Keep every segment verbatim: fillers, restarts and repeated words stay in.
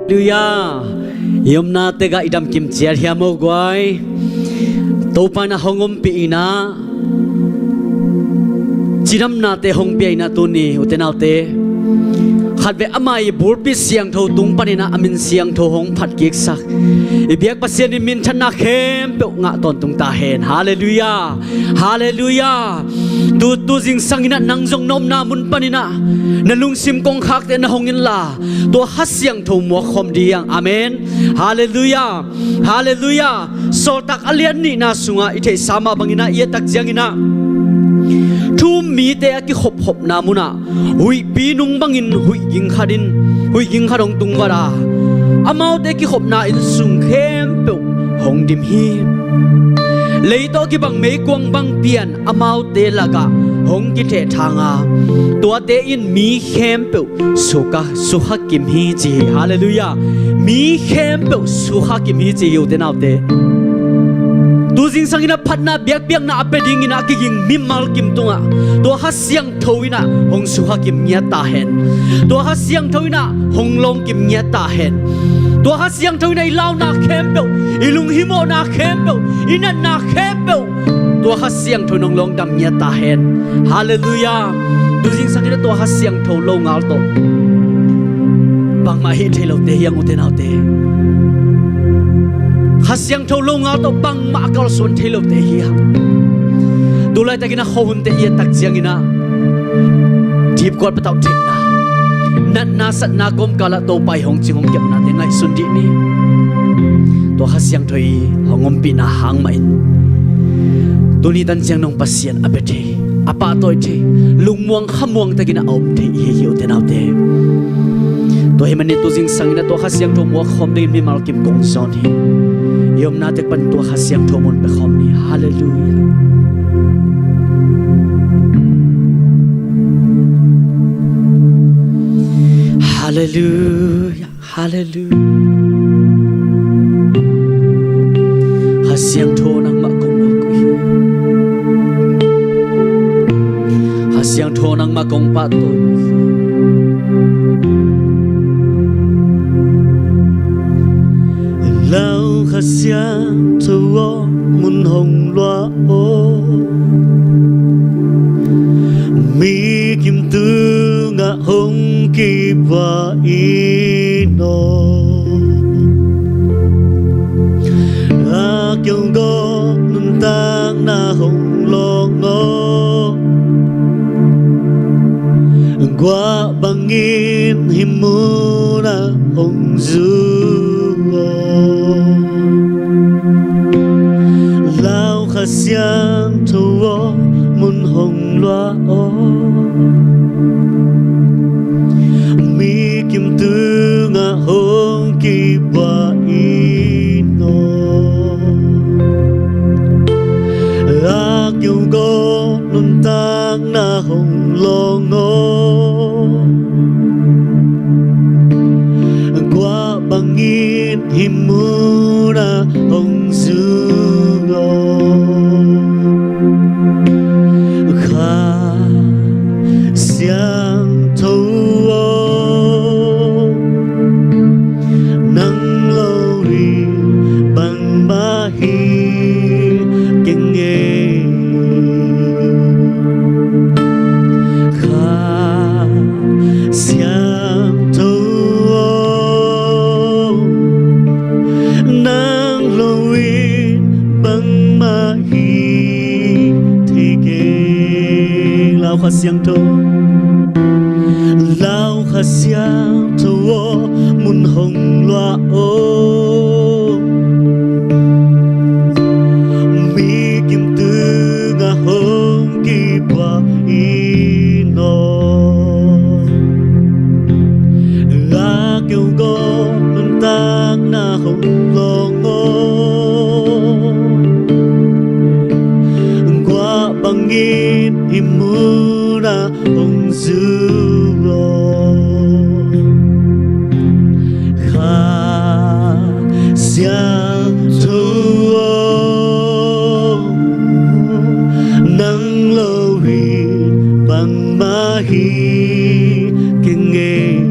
Halleluiah. I omna tek ah i damkim ciat hiam aw guai? Topa in ah hong ompih in ah, cidamnate hong pia in ah tuni ute naute, khatvei ama i bulpi siangtho tung panin ah a min siangtho hong phatkiksak i biak Pasian in minthanna khempeuh ngah tawntung ta hen. Halleluiah. Halleluiah. Tu, tu zingsang in ah nang zong na omna mun panin ah na lungsim kongkhakte na hong inla, tua Kha Siangtho muak khawm ding hi hang. Amen. Halleluiah. Halleluiah. Sawltak a lian nihna sungah i theihsa mah bangin ah i et tak ciangin ah, thu um mite a kikhopkhopna munah huihpi nung bangin huih ging khat in, huih ging khat hong tungvat a, amaute kikhopna inn sung khempeuh hong dim hi. Lei tawh kibang meikuang bang pian amaute lakah hong kithehthang a, tuate in mi khempeuh sukha, sukha kim hi ci hi. Halleluiah. Mi khempeuh sukha kim hi ci hi ute naute. Tu zingsang in ah phatna biakpiakna a pia dingin ah a kiging mimal kim tungah tua Kha Siangtho in ah hong sukha kim ngiat ta hen. Tua Kha Siangtho in ah hong lawng kim ngiat ta hen. Tua Kha Siangtho in ah i launa khempeuh, i lunghimawhna khempeuh, i natna khempeuh, tua Kha Siangtho in hong lawng dam ngiat ta hen. Halleluiah. Tu zingsang in ah tua Kha Siangtho longal tawh bangmah hih thei lote hi hang ute naute. Kha Siangtho longal tawh bangmah a kalsuan thei lote hi hang. Tu laitakin ah khuahunte i et tak ciangin ah dipkuat patauh theihna, natna satna kawmkalah Topa i hong cing hong kepnate ngaihsun dih ni. Tua Kha Siangtho i hong ompihna hang mahin tuni tan ciang nong Pasian a bia thei, a pahtawi thei, lungmuang khamuang takin a om thei i hi hi ute naute. Tua hi manin tu zingsang in ah tua Kha Siangtho muak khawm dingin mimal kim kong zawn hi. I omna tek pan tua Kha Siangtho mun pia khawm ni. Halleluiah. Halleluiah. Halleluiah. Kha Siangtho nangmah kong muak uh hi. Kha Siangtho nangmah kong pahtawi uh hi. Lau Kha Siangtho aw, mun hong luah aw, mi kim tungah hong kipua in aw. A keuhgawh nuntakna hong lawng aw, guah bangin hih munah hong zu aw. Lau Kha Siangtho aw, mun hong luah aw, mi kim tungah hong kipua in aw. A keuhgawh nuntakna hong lawng aw, guah bangin hih munah hong zu aw. Kha Siangtho aw, nang lo in bangmah hi keng e. Kha Siangtho aw, nang lo in bangmah hi thei keng. Lau Kha Siangtho, Lau Kha Siangtho aw, mun hong luah aw, mi kim tungah hong kipua in aw. A keuhgawh nuntakna hong lawng aw, guah bangin hih munah hong zu aw. Kha Siangtho aw, nang lo in bangmah hi keng e.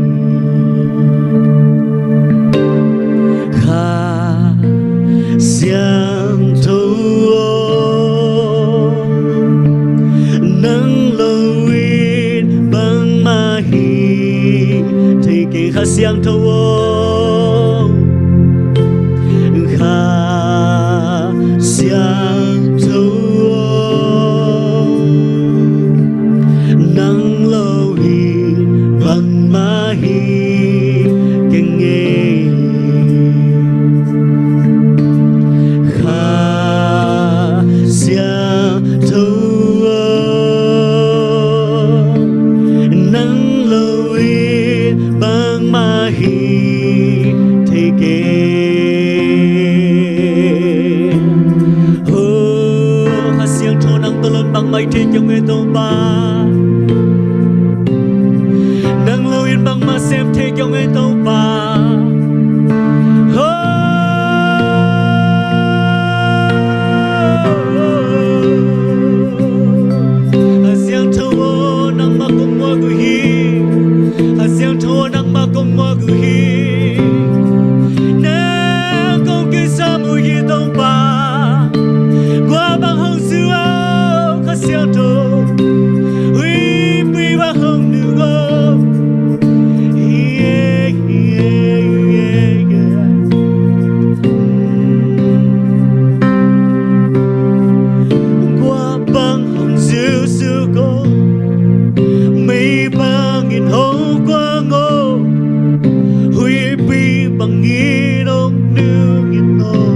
Siangtho aw, Kha Siangtho aw, nang lo in bangmah hi keng e. Kha Siangtho aw, nang lo in bangmah hi thei kei. Ho, Kha Siangtho nang tawh lo in bangmah hi thei kei ung e Topa. Nang lo in bangmah sem thei kei ung e Topa. Ho, Kha Siangtho aw, nangmah kong muak uh hi. Kha Siangtho aw, nangmah kong muak uh hi. Nang kong kisam uh hi Topa. Kua bang hong zu aw, Kha Siangtho. Huihpi bang hong nung aw. Kua bang hong zu zu ko, mei bangin hong kuang aw. Huihpi bangin hong nung in aw.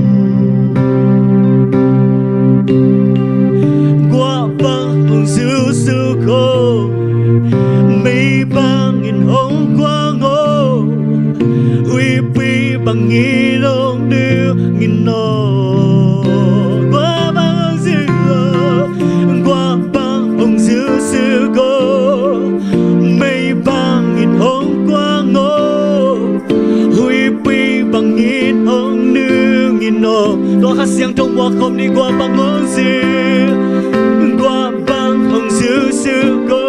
Kua bang hong zu zu ko, mei bangin hong kuang aw. Huihpi bangin hong nung in aw. Kua bang hong zu aw, kua bang hong zu zu ko, mei bangin hong kuang aw. Huihpi bangin hong nung in aw. Tua Kha Siangtho muak khawm ni. Kua bang hong zu, kua bang hong zu zu ko,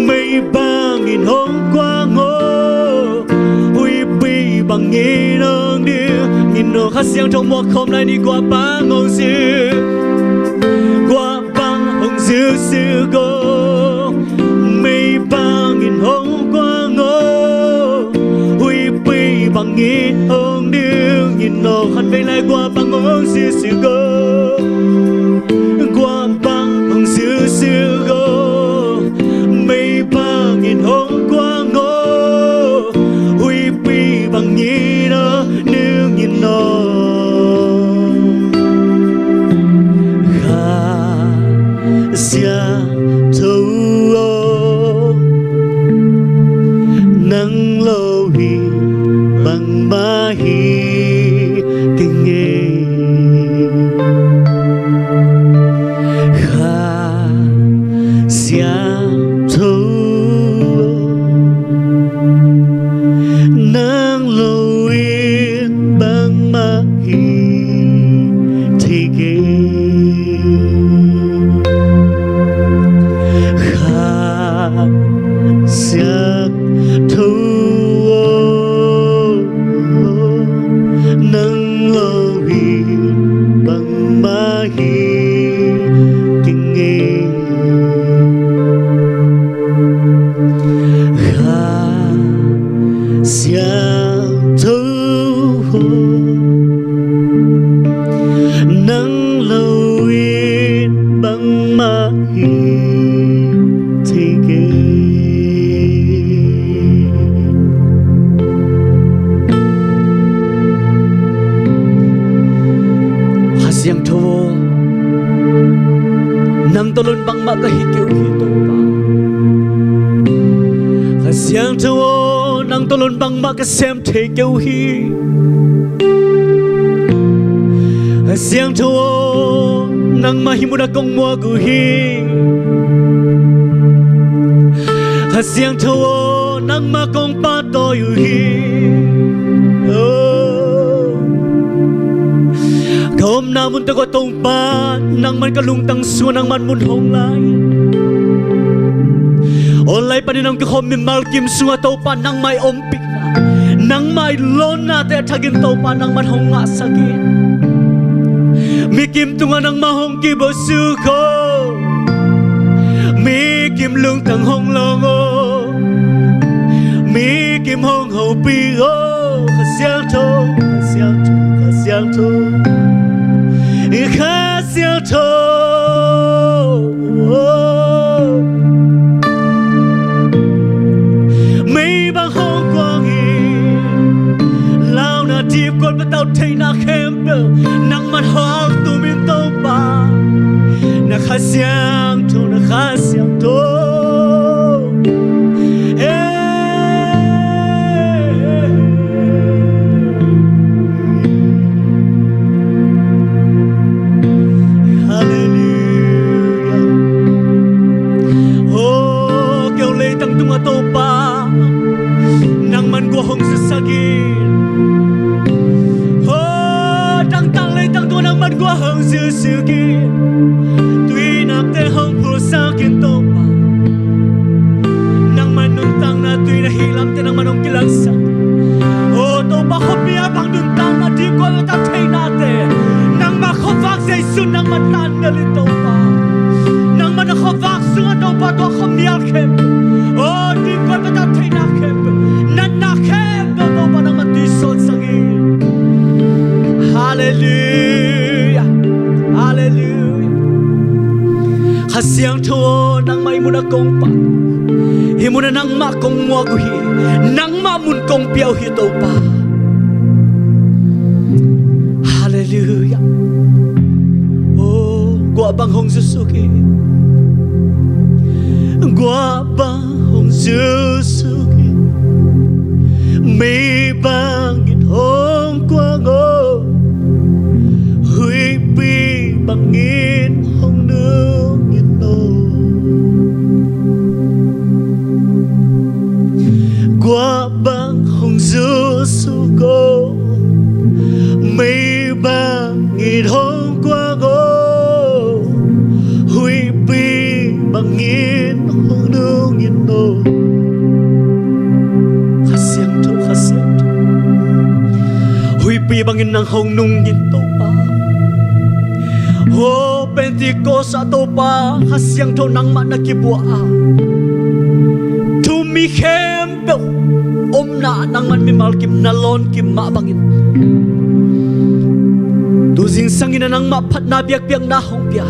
mei bangin hong kuang aw. Huihpi bangin hong nung in aw. Kha Siangtho muak khawm lai ni. Kua bang hong zu, kua bang hong zu zu ko, mei bangin hong kuang aw. Huihpi bangin hong nung in aw. Khatvei lai. Kua bang hong zu zu ko, kua bang hong zu zu ko, mei bangin hong kuang aw. Huihpi bangin hong nung in aw. Kha Siangtho aw, nang lo in bangmah hi keng e. Kha Siangtho aw, nang lo in bangmah hi thei kei. Kha Siangtho aw, nang lo in bangmah hi keng e. Kha Siangtho aw, nang lo in bangmah hi thei kei. Kha Siangtho aw, nang tawh lo in bangmah ka hi kei uh hi Topa. Kha Siangtho aw, nang tawh lo in bangmah ka sem thei kei uh hi. Kha Siangtho aw, nangmah hih munah kong muak uh hi. Kha Siangtho aw, nangmah kong pahtawi uh hi. Oh. Ka omna mun tawh ka Topa, nangman ka lungtang sungah nangman mun hong la in. Online panin hong kikhawm mimal kim sungah Topa nangmah i ompihna, nangmah i lawnnate a thakin Topa nangman hong ngahsak in. Mi kim tungah nangmah hong kibuaksuk aw. Mi kim lungtang hong lawng aw. Mi Kim hong hopih aw, Kha Siangtho, Kha Siangtho, Kha Siangtho, Kha Siangtho. Mei bang hong kuang hi, launa, dipkual, patautheihna khempeuh nangman hual tum in Topa. Na Kha Siangtho, na Kha Siangtho. Hey. Hallelujah. Oh, keu leitang tungah Topa, nangman gua hong zusak in. Oh, tangtang leitang tungah nangman gua hong zusak in. Tuinakte hong phulsak in Topa. Nangman nuntakna tui na hih lamte nangman hong kilangsak. Oh Topa, khuamial bang nuntakna, dipkual, patautheihnate, nangmah khuavak Jesu nangman tanggal in Topa. Nangmah na khuavak sungah Topa, tua khuamial khempeuh, oh dipkual, patautheihna khempeuh, natna khempeuh Topa, nangman tuisawlsak in. Hallelujah. Hallelujah. Kha Siangtho aw, nangmah hih munah kong pan, hih munah nangmah kong muak uh hi. Nangmah mun kong pia uh hi Topa. Hallelujah. Oh, guah bang hong zusuk in. Guah bang hong zusuk in. Mei bangin hong kuang aw. Huihpi bangin hong nung in aw. Guah bang hong zusuk aw. Mei bangin hong kuang aw. Huihpi bangin hong nung in aw. Kha Siangtho, Kha Siangtho. Huihpi bangin nang hong nung in Topa. Oh, Pentecost ah Topa, Kha Siangtho nangmah na kibuak a, thu mi khempeuh omna ah nangman mimal kim na lawn kim mah bangin, tu zingsang in ah nangmah phatna biakpiakna hong pia,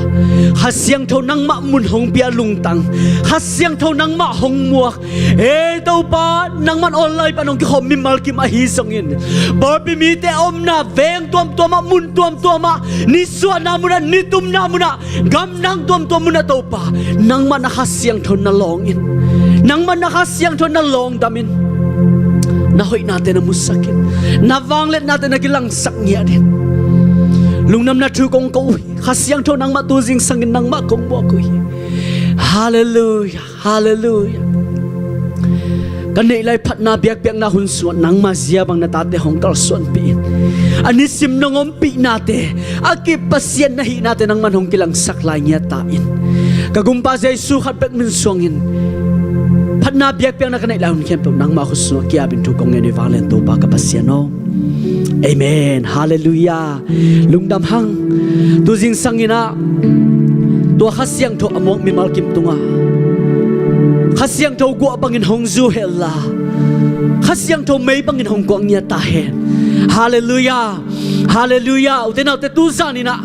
Kha Siangtho nangmah mun hong pia lungtang, Kha Siangtho nangmah hong muak. Ei Topa, nangman online pan hong kikhawm mimal kim ahi zongin, pawlpi mite omna veng tuamtuam ah, mun tuamtuam ah, nisuahna mun ah, nitumna mun ah, gamdang tuamtuam mun ah Topa, nangmah na Kha Siangtho na lawng in. Nangmah na Kha Siangtho na lawngdam in. Na hoihnate na musak in. Na vangliatnate na kilangsak ngiat in. Lungdamna thu kong ko uh hi. Kha Siangtho nangmah tu zingsang in nangmah kong muak uh hi. Hallelujah. Hallelujah. Ka neih lai phatna biakpiakna hun sungah nangma zia bang na tate hong kalsuanpih in, a nisim nong ompihnate, a kip Pasian na hihnate nangman hong kilangsak lai ngiat ta in. Ka gumpa Jesu khat bek min suangin phatna biakpiakna ka neih lai hun khempeuh nangma khut sungah ki-ap in thu kong ngen uh hi. Vanglian Topa ka Pasian aw. Amen. Hallelujah. Lungdam hang. Tu zingsang in ah tua Kha Siangtho a muak mimal kim tungah Kha Siangtho guah bangin hong zu hen la, Kha Siangtho mei bangin hong kuang ngiat ta hen. Hallelujah. Hallelujah. Ute naute, tu zan in ah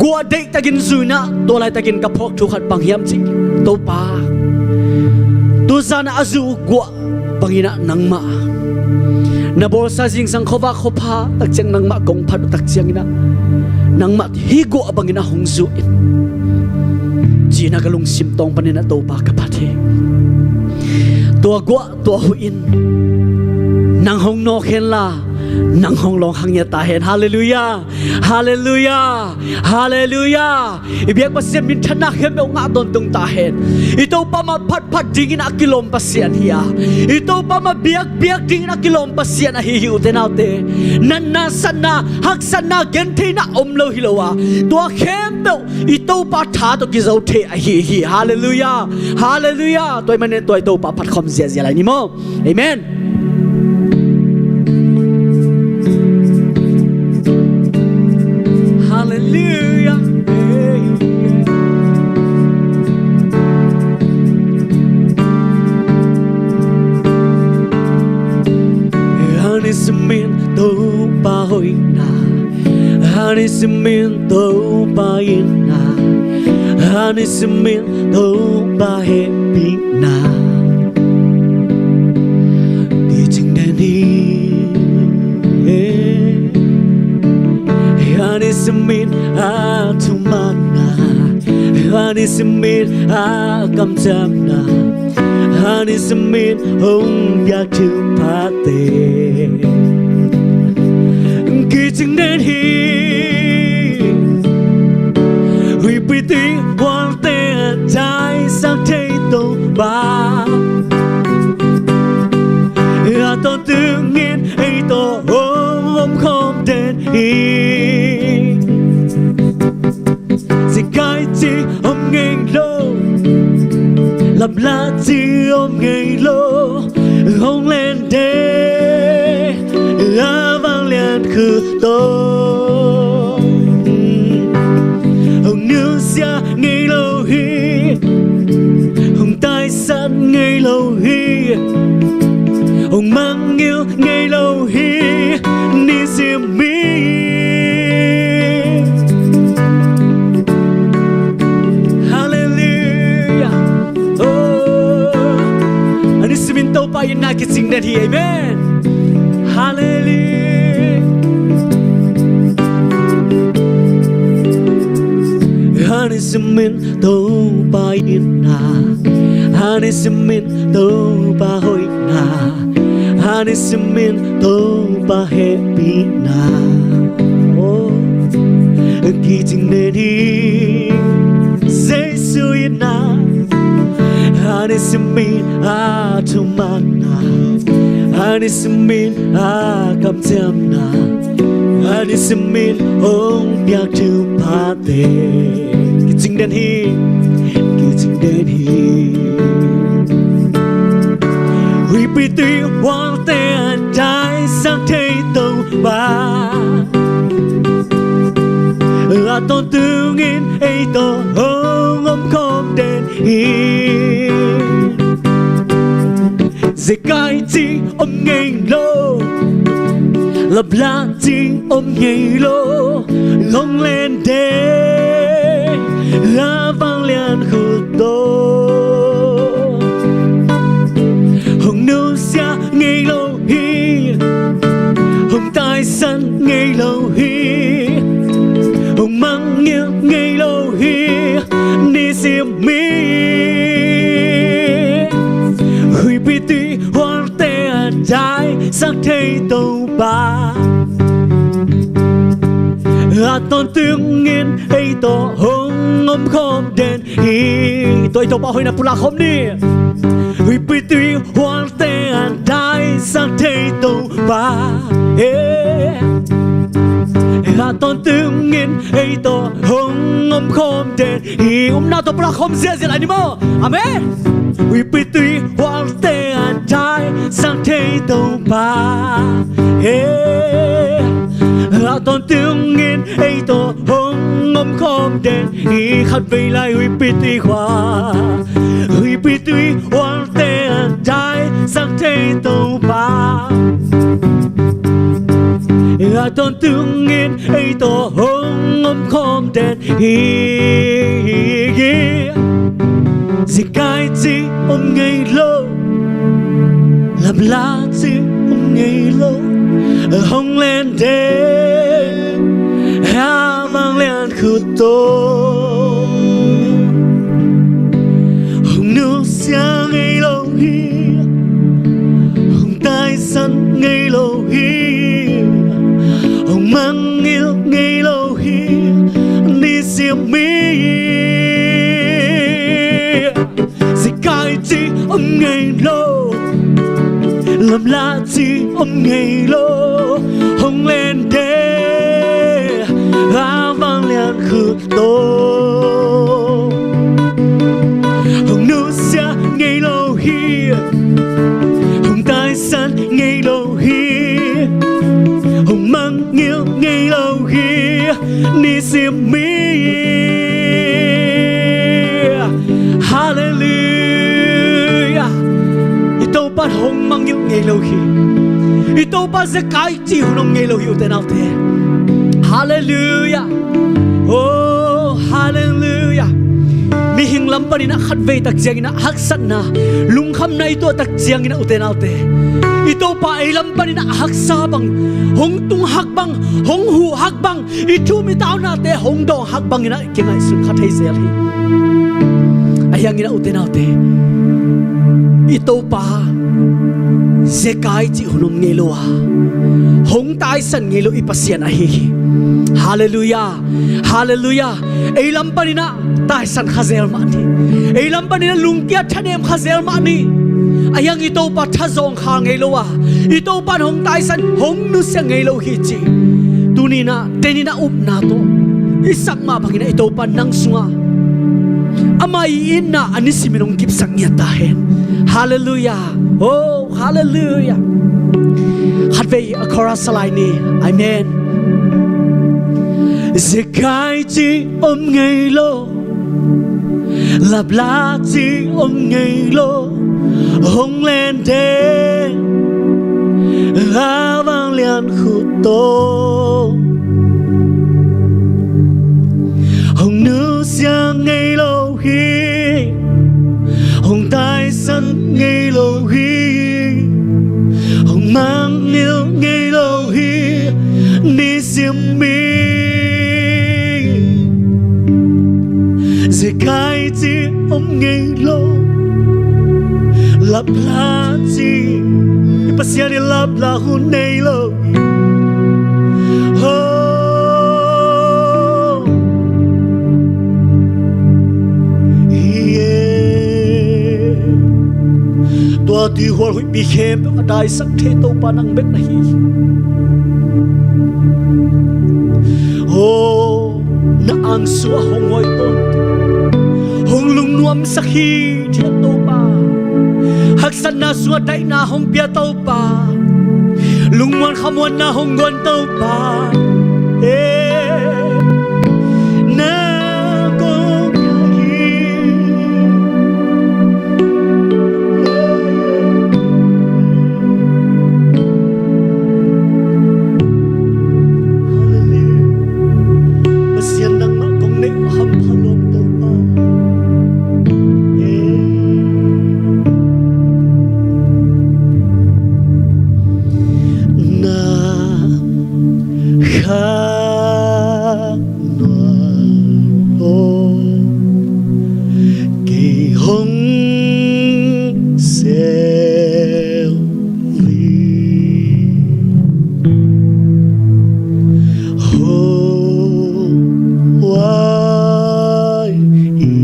guah deihtakin zu in ah, tua laitakin ka phawk thu khat bang hiam cih, Topa, tu zan ah a zu uh guah bangin ah nangmah, na bawlsa zingsang khuavak khuapha tak ciang nangmah kong phat uh tak ciangin ah, nangmah hih guah bangin ah hong zu in, ci-in ah ka lungsim tawng panin ah Topa ka phat hi. Tua guah, tua huh in nang hong nawk hen la, nang hong lawng kha ngiat ta hen. Hallelujah. Hallelujah. Hallelujah. I biak Pasian minthanna khempeuh ngah tawntung ta hen. I Topa mah phatphat dingin a kilawm Pasian hi a, i Topa mah biakpiak dingin a kilawm Pasian ahi hi, ute naute. Natna, satna, haksatna, gentheihna om lo hi lo a, tua khempeuh i Topa tha tawh kizo thei ahi hi. Hallelujah. Hallelujah. Tua ahih manin tua i Topa phat khawm ziahziah lai ni maw. Amen. Hallelujah. Ani simin Topa itna, ani simin Topa hehpihna, kicing den hi. Ani simin a thumanna, ani simin a kamciamna, ani simin hong piak thupha te kicing den hi. Huipi tui hualte a taisan thei Topa, a tawntungin ei tawh hong omkhawm den hi. Zekai ci om ngei lo, lamla ci om ngei lo, hong len de, a vanglian khut tawh. Hong nusia ngei lo hi, hong taisan ngei lo hi, hong mangngilh ngei lo hi, ni sim mi. Halleluia. Oh. Ani simin Topa itna kicing den hi. Amen. Halleluia. Ani simin Topa itna, ani simin Topa hoihna, ani simin Topa hehpihna, oh, kicing den hi. Jesu itna, ani simin a thumanna, ani simin a kamciamna, ani simin hong piak thupha te kicing den hi, kicing den hi. Huipi tui hualte a taisan thei Topa, a tawntungin ei tawh hong omkhawm den hi. Zekai ci om ngei lo, lamla ci om ngei lo, hong len de, a vanglian khut tawh. Hong nusia ngei lo hi, hong taisan ngei lo hi, hong mangngilh ngei lo hi, ni sim mi. Huipi tui hualte a taisan thei Topa, a tawntungin ei tawh hong omkhawm den hi. Tua i Topa hoihna pulak khawm ni. Huipi tui hualte a taisan thei Topa, eh, a tawntungin ei tawh hong omkhawm den hi. Upna tawh pulak khawm ziahziah lai ni maw. Amen. Huipi tui hualte a taisan thei Topa, eh, a tawntungin ei tawh hong omkhawm den hi. Khatvei lai huipi tui hua, huipi tui hualte a taisan thei Topa, a tawntungin ei tawh hong omkhawm den hi. Zekai ci om ngei lo, lamla ci om ngei lo, hong len de, a vanglian khut tawh. Hong nusia ngei lo hi, hong taisan ngei lo hi, hong mangngilh ngei lo hi, ni sim mi. Zekai ci om ngei lo, lamla ci om ngei lo, hong len de, a vanglian khut tawh. Hong nusia ngei lo hi, hong taisan ngei lo hi, hong mangngilh ngei lo hi, ni sim mi. Halleluia. I Topa hong mangngilh ngei lo hi. I Topa zekai ci hun om ngei lo hi, ute naute. Halleluiah. Oh, halleluiah. Mihing lam panin ah khatvei tak ciangin ah haksatna, lungkhamna i tuah tak ciangin ah, ute naute, i Topa ei lam panin ah haksa bang, hong tung hak bang, hong huh hak bang, i thum i taunate hong dawng hak bangin ah kingaihsun kha thei zel hi. Ahi hangin ah, ute naute, i Topa zekai cih hun om ngei lo a, hong taisan ngei lo i Pasian ahi hi. Halleluiah. Halleluiah. Ei lam panin ah taisan kha zel mah ni. Ei lam panin ah lungkia thanem kha zel mah ni. Ahi hang i Topa thazawng kha ngei lo a, i Topa in hong taisan, hong nusia ngei lo hi ci. Tuni in ah, tuni in ah upna tawh i sak mah bangin ah i Topa nang sungah ama i itna a nisimin hong kipsak ngiat ta hen. Halleluiah. Oh, halleluiah. Khatvei a chorus a lai ni. Amen. Zekai cih om ngei lo, lapla cih om ngei lo, hong lenden a vanglian khut tawh, hong nusia ngei lo hi, hong taisan ngei lo hi, hong mangngilh ngei lo hi, nisim in. Zekai cih om ngei lo, lapla cih, i Pasian in lapla hun nei lo. Oh, yeah. Tua tuihual huihpi khempeuh a daisak thei Topa nang bek na hi. Oh, na ang sungah hong huai tawntung, hong lungnuamsak hithiat Topa. Haksatna sungah daihna hong pia Topa, lungmuan khamuanna hong guan Topa. Eh, na kong hi. Pasian nangmah kong neih hampha lawm Topa. Na kha nuam aw, kei hong sel hi. Hong huai hi.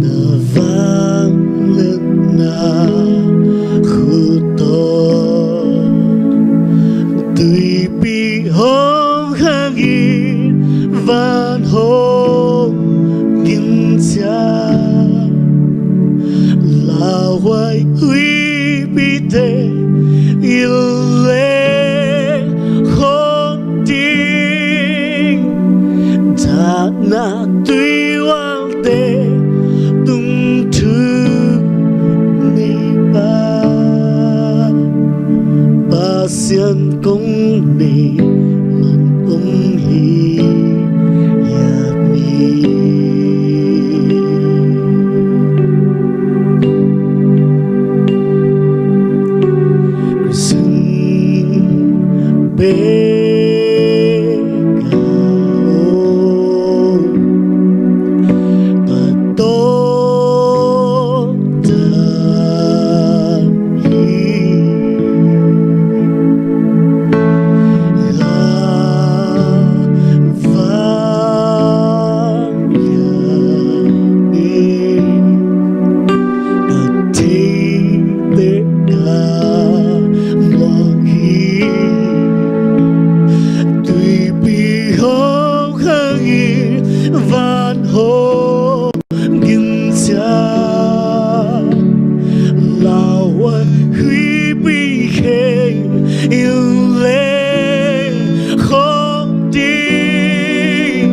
Na vangliatna khut tawh, tuipi hong khangin van hong gingcia. Lauhuai huipite in leng hong ding, dahna tuihualte tung thuk ni pa. Pasian kong neih man om hi hiam hi. Sun bek a om ka tawh tam hi. La vanglian in a theite ka muang hi. Tuipi hong khangin van hong gingcia. Lauhuai huipi kheng in leng hong ding,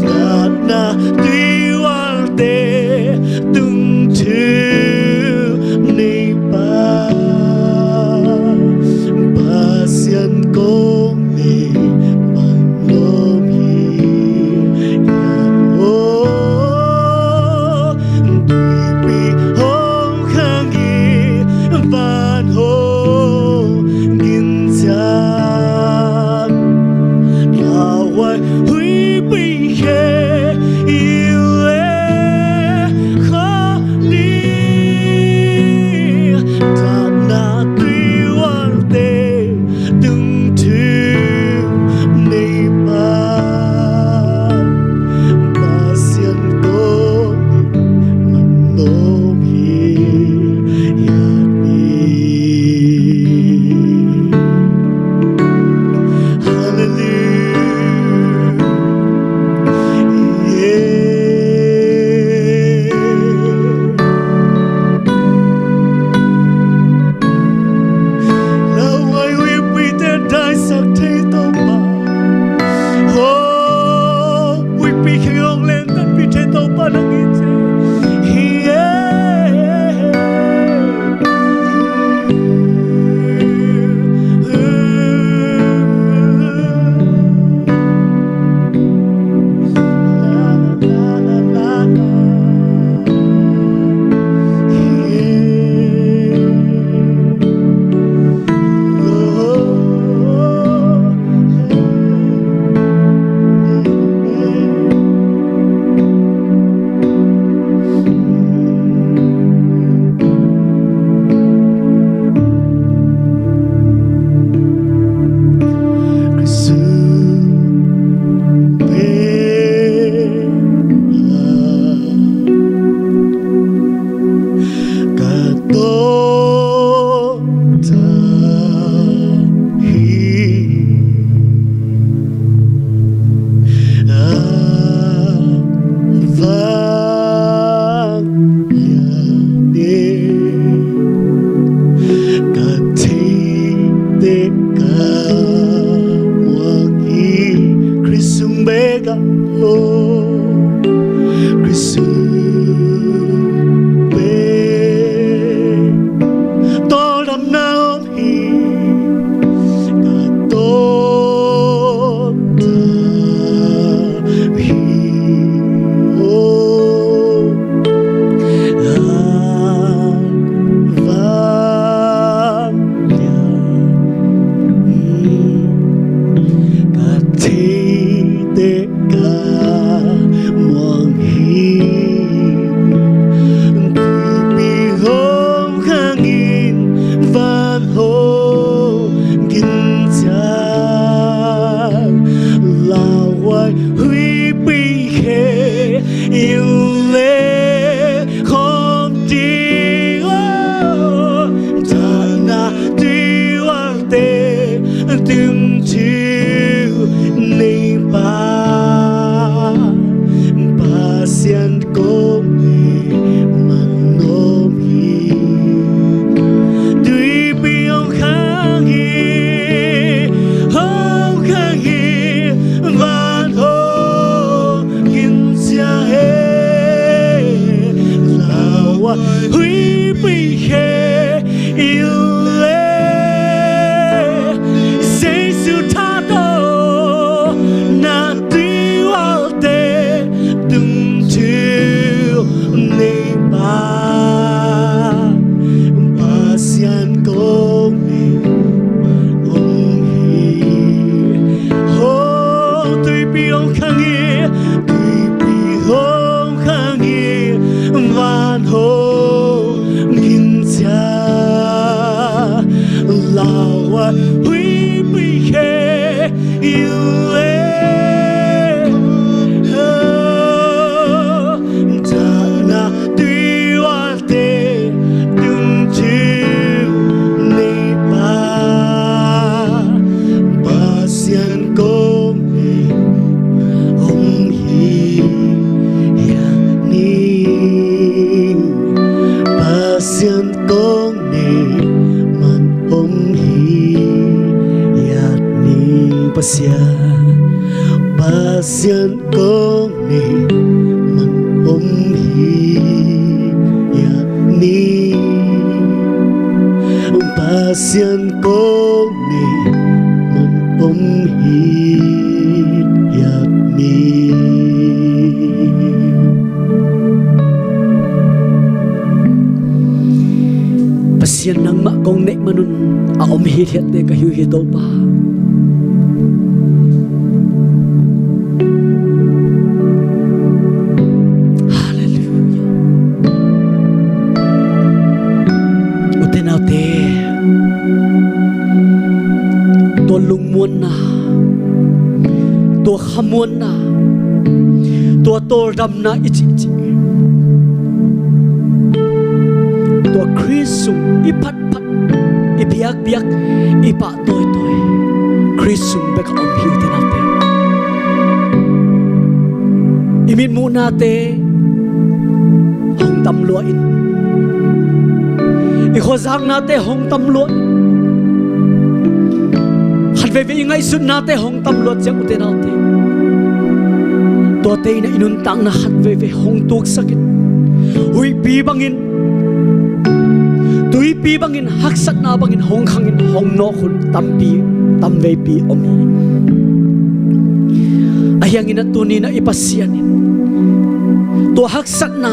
dahna tuihualte tung thuk ni pa. Pasian Ni man lom hi, yan o, tuipi hong khang hi, van hong gin ciang. Lauhuai huipi khe i le kha ni, datna tui uangte tung thu nei pa, Pasian kong man lom hi, yan hi. Hallelujah. Yeah. Lauhuai huipite daisak thei Topa. Oh, huipi kheng hong lentanpih thei Topa nang hi ci. Hi e. Ka tawh ta hi. A vang lian in ka theite ka muang hi. Khrist sung bek ah, oh, Khrist sung bek tawldamna om hi. Ka tawldam hi, oh, a vang lian in ka theite ka muang hi. Tuipi hong khang in van hong gin ciang. Lauhuai huipi khe i le khawm ding, oh, datna tui uangte tung thu nei pa, Pasian kong nei man lom hi. Tuipi hong khang hi, hong khang hi, van hong gin ciang hi. Lauhuai huipi khe i le, Jesu tha tawh na tui uangte tung thu nei pa, Pasian kong nei hong hi. Hong tuipi hong khang hi, tuipi hong khang hi, van hong gin ciang. Lauhuai huipi khe i le, oh, datna tui uangte tung thu nei pa, Pasian kong nei hong hi, yan hi. Pasian kong nei man hong hi, yan hi. Pasian, Pasian kong nei man hong hi, yan hi. Pasian kong nei man hong Hi hiat mi. Pasian nangmah kong neih manun a om hithiatte ka hi uh hi Topa. Halleluiah. Ute naute, tua lungmuanna, tua khamuanna, tua tawldamna i cihcih, tua Khrih sung i phatphat, i biakbiak, i pahtawitawi Khrih sung bek a om hi ute naute. I mitmuhnate hong tam lua in, i khuazaknate hong tam lua in, khatveivei i ngaihsutnate hong tam lua ciang ute naute, tuate in ah i nuntakna khatveivei hong tuksak in, huihpi bangin, tuipi bangin, haksatna bangin hong khangin hong nawk hun tampi, tamveipi om hi. Ahi hangin ah tuni-in ah i Pasian in tua haksatna,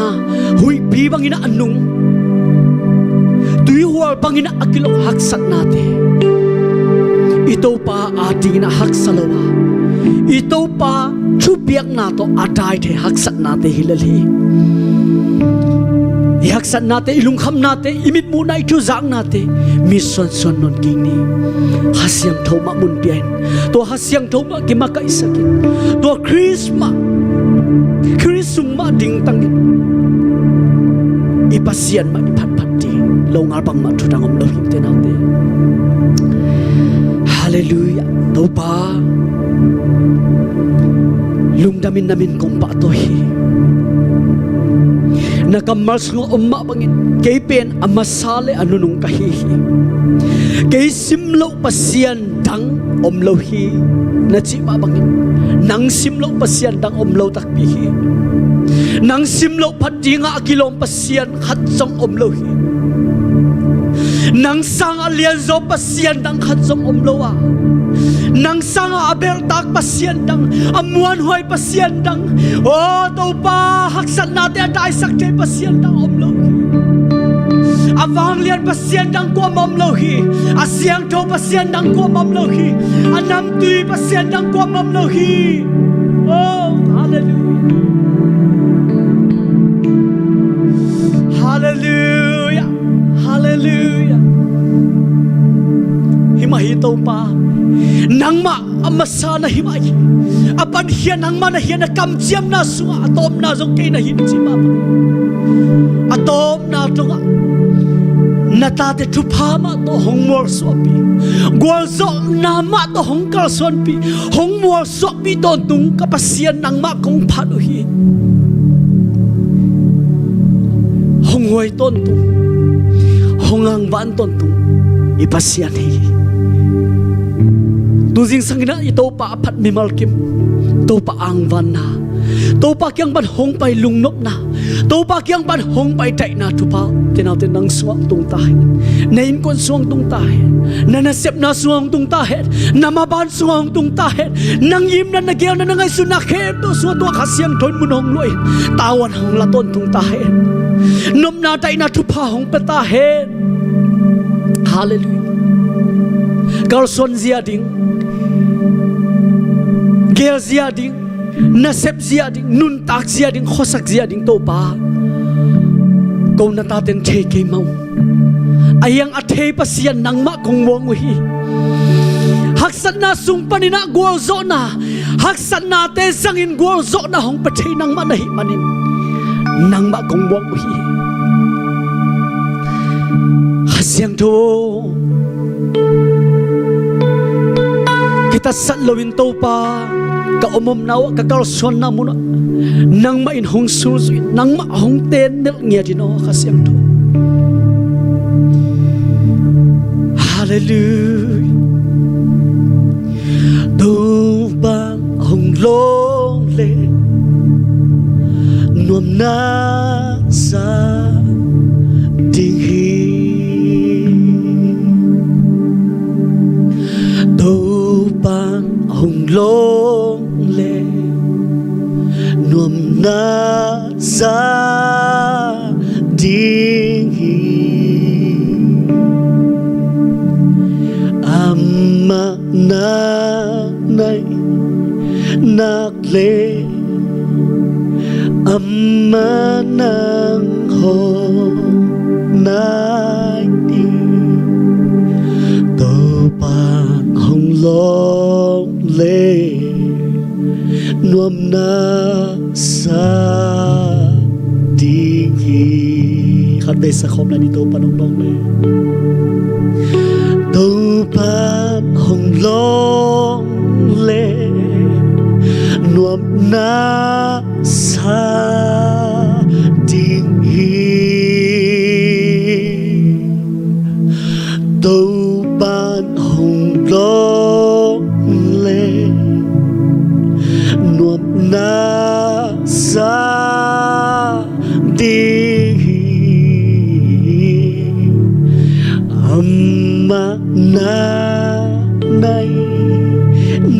huihpi bangin ah a nung, tuihual bangin ah a kilok haksatnate i Topa adingin ah haksa lo a, i Topa thupiakna tawh a dai thei haksatnate hi lel hi. I haksatnate, i lungkhamnate, i mitmuhna, i thuzaknate mi suansuan nawn kei ni. Kha Siangtho mah mun pia in, tua Kha Siangtho mah kimakaihsak in, tua Khrih mah, Khrih sung mah dingtang in, i Pasian mah i phatphat ding longal bangmah thudang om lo hi ute naute. Halleluiah. Topa, lungdam in na min kong pahtawi hi. Na kammal sungah om mah bangin kei pen a masa le a nunung ka hi hi. Kei sim loh Pasian dang om lo hi, na cih mah bangin nang sim loh Pasian dang om lo takpi hi. Nang sim loh phat dingah a kilawm Pasian khat zong om lo hi. Nang sangah lianzaw Pasian dang khat zong om lo a, nang sangah a belhtak Pasian dang, a muanhuai Pasian dang, aw Topa, haksatnate a daisak thei Pasian dang om lo hi. A vanglian Pasian dang kuamah om lo hi. A siangtho Pasian dang kuamah om lo hi. A namtui Pasian dang kuamah om lo hi. Oh, halleluiah. Halleluiah. Halleluiah. Hi mah hi Topa. Nangmah a masa na hi mah hi. A pankhia nangmah na hi a, na kamciamna sungah a tawpna zong kei na hi ci mah mah. A tawpna tungah na tate thupha mah tawh hong mualsuahpih, gualzawhna mah tawh hong kalsuanpih, hong mualsuahpih tawntung ka Pasian nangmah kong phat uh hi. Hong huai tawntung, hong angvan tawntung i Pasian hi. Tu zingsang in ah i Topa a phat mimal kim, Topa angvanna, Topa kiang pan hong pai lungnopna, Topa kiang pan hong pai daihna thupha, ute naute, nang sungah hong tung ta hen. Na innkuan sungah hong tung ta hen. Na nasepna sungah hong tung ta hen. Na maban sungah hong tung ta hen. Nang imna, na geelna, na ngaihsutna khempeuh sungah tua Kha Siangtho in mun hong luah in, tavuan hong la tawntung ta hen. Nopna, daihna thupha hong pia ta hen. Halleluiah. Kalsuan zia ding, geel zia ding, nasep zia ding, nuntak zia ding, khuasak zia ding Topa, ko na taten thei kei mah uh. A hiang a thei Pasian nangmah kong muang uh hi. Haksatna sung panin ah gualzawhna, haksatnate zangin gualzawhna hong pia thei nangmah na hih manin nangmah kong muang uh hi. Kha Siangtho, kitatsat loin Topa, ka omomna uh ah, ka kalsuanna munah nangmah in hong sulzui in, nangmah hong tennelh ngiat in aw Kha Siangtho. Halleluiah. Topa hong lawng leh nuamna za ding hi. Topa Topa'n hong lawng le nuamna za ding hi. Amah na nai nak le amah nang hong nai ding. Topa'n hong lawng le nuamna sa ding hi. Khat vei sa khawm lai ni. Topa'n hong lawng le, Topa'n hong lawng le nuamna sa ding hi. Topa'n hong lawng le nuamna sa ding hi. Amah na nai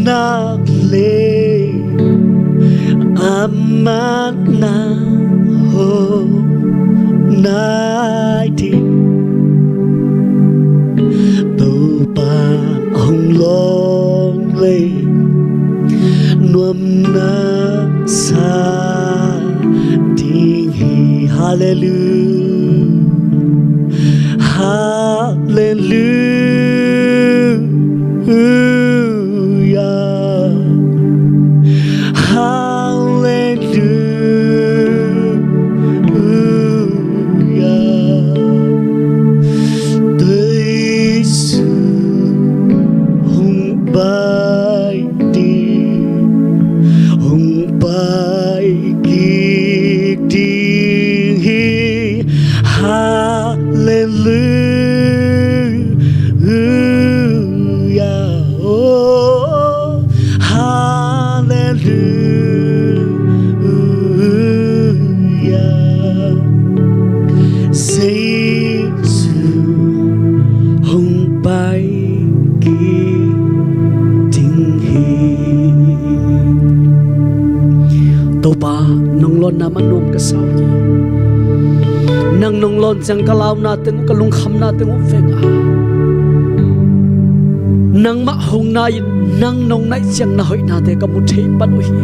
nak le amah nang hong nai ding. Topa'n hong lawng le nuamna sa ding hi. Halleluia. Halleluia. Halleluia. Jesu hong pai ding, hong pai kik ding hi. Halleluia. Oh, halleluia. Jesu hong pai kik ding hi. Topa, nong lawnna mah nuam ka sa uh hi. Nang nong lawn ciang ka launa teng uh, ka lungkhamna teng uh veng a, nangmah hong nai-in, nang nong naih ciang na hoihnate ka mu thei pan uh hi.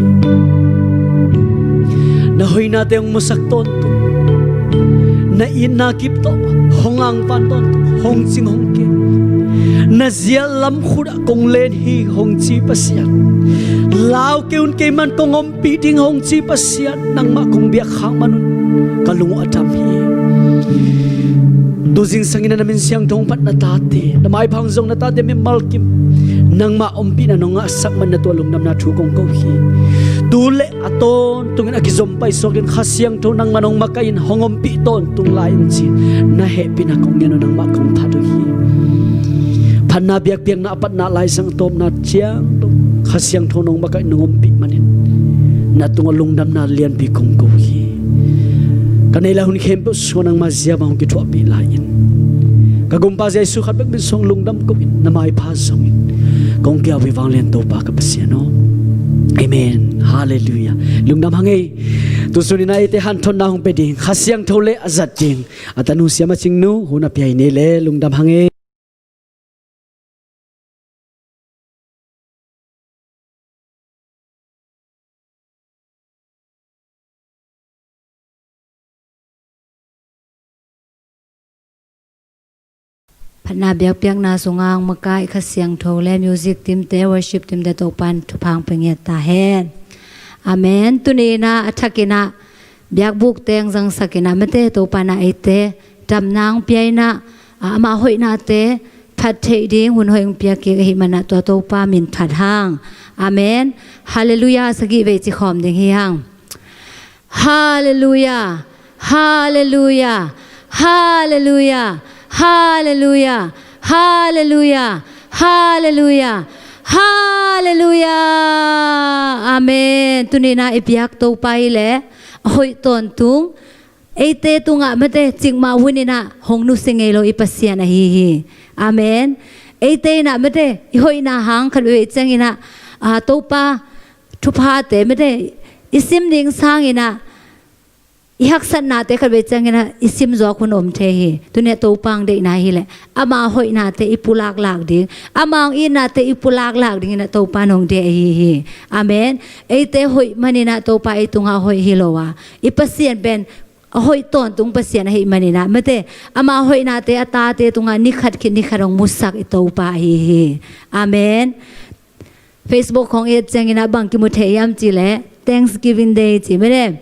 Na hoihnate hong musak tawntung, na itna kip tawh hong angvan tawntung, hong cing hong kem. Na zial lam khut ah kong len hi hong ci Pasian, lau kei un, keiman kong ompih ding hong ci Pasian, nangmah kong biak khak man un ka lung uh a dam hi. Tu zingsang in na min siangtho hong phat na tate, na maipha hong zong na tate mimal kim, nangmah ompihna nong ngahsak man na tua lungdamna thu kong ko hi. Tu le a tawntungin a kizom paisuak in Kha Siangtho nangmah nong makaih in hong ompih tawntung lai in ci-in na hehpihna kong ngen uh, nangmah kong phat uh hi. Phatna biakpiakna a patna laizang a tawpna ciang dong Kha Siangtho nong makaih in nong ompih manin na tungah lungdamna lianpi kong ko hi. Ka neih lai hun khempeuh sungah nangma zia bang hong kithuahpih lai in, ka Gumpa Jesu khat bek min suang lungdam ko in, na maipha zongin kong kiau hi, vanglian Topa ka Pasian aw. Amen. Halleluia. Lungdam hang ei. Tu sun in a eite hanthotna hong pia ding, Kha Siangtho le a zat ding a tanu Siama Cingnu hun a pia hi ni le, lungdam hang ei. Phatna biakpiakna sungah hong makaih Kha Siangtho le music team te, worship team te Topa'n thupha hong pia ngiat ta hen. Amen. Tuni in ah a thak in ah biakbuk teng zangsak in ah mate, Topa'n ah eite damna hong pia in ah, ah, amah hoihnate phat theih ding hun hoih hong pia kik ahih man ah tua Topa min phat hang. Amen. Halleluia sagih vei ci khawm ding hi hang. Halleluia. Halleluia. Halleluia. Halleluia. Halleluia. Halleluia. Halleluia. Amen. Tuni in ah i biak Topa hi leh a hoih tawntung, eite tungah mate cikmah hun in ah hong nusia ngei lo i Pasian ahi hi. Amen. Eite in ah mate, i hoihna hang khat vei ciangin ah, a, Topa thuphate mate, i sim ding sangin ah, i haksatnate khat vei ciangin ah i sim zawk hun om thei hi. Tuni-ah Topa hong deihna hi leh ama hoihnate i pulaklak ding, ama hong itnate i pulaklak dingin ah Topa in hong deih ahi hi. Amen. Eite hoih manin ah Topa ei tungah hoih hi lo a, i Pasian pen a hoih tawntung Pasian ahih manin ah mate, ama hoihnate a tate tungah ni khat khit ni khat hong musak i Topa ahi hi. Amen. Facebook khawng et ciangin ah bang kimu thei hiam cih leh Thanksgiving Day ci mate,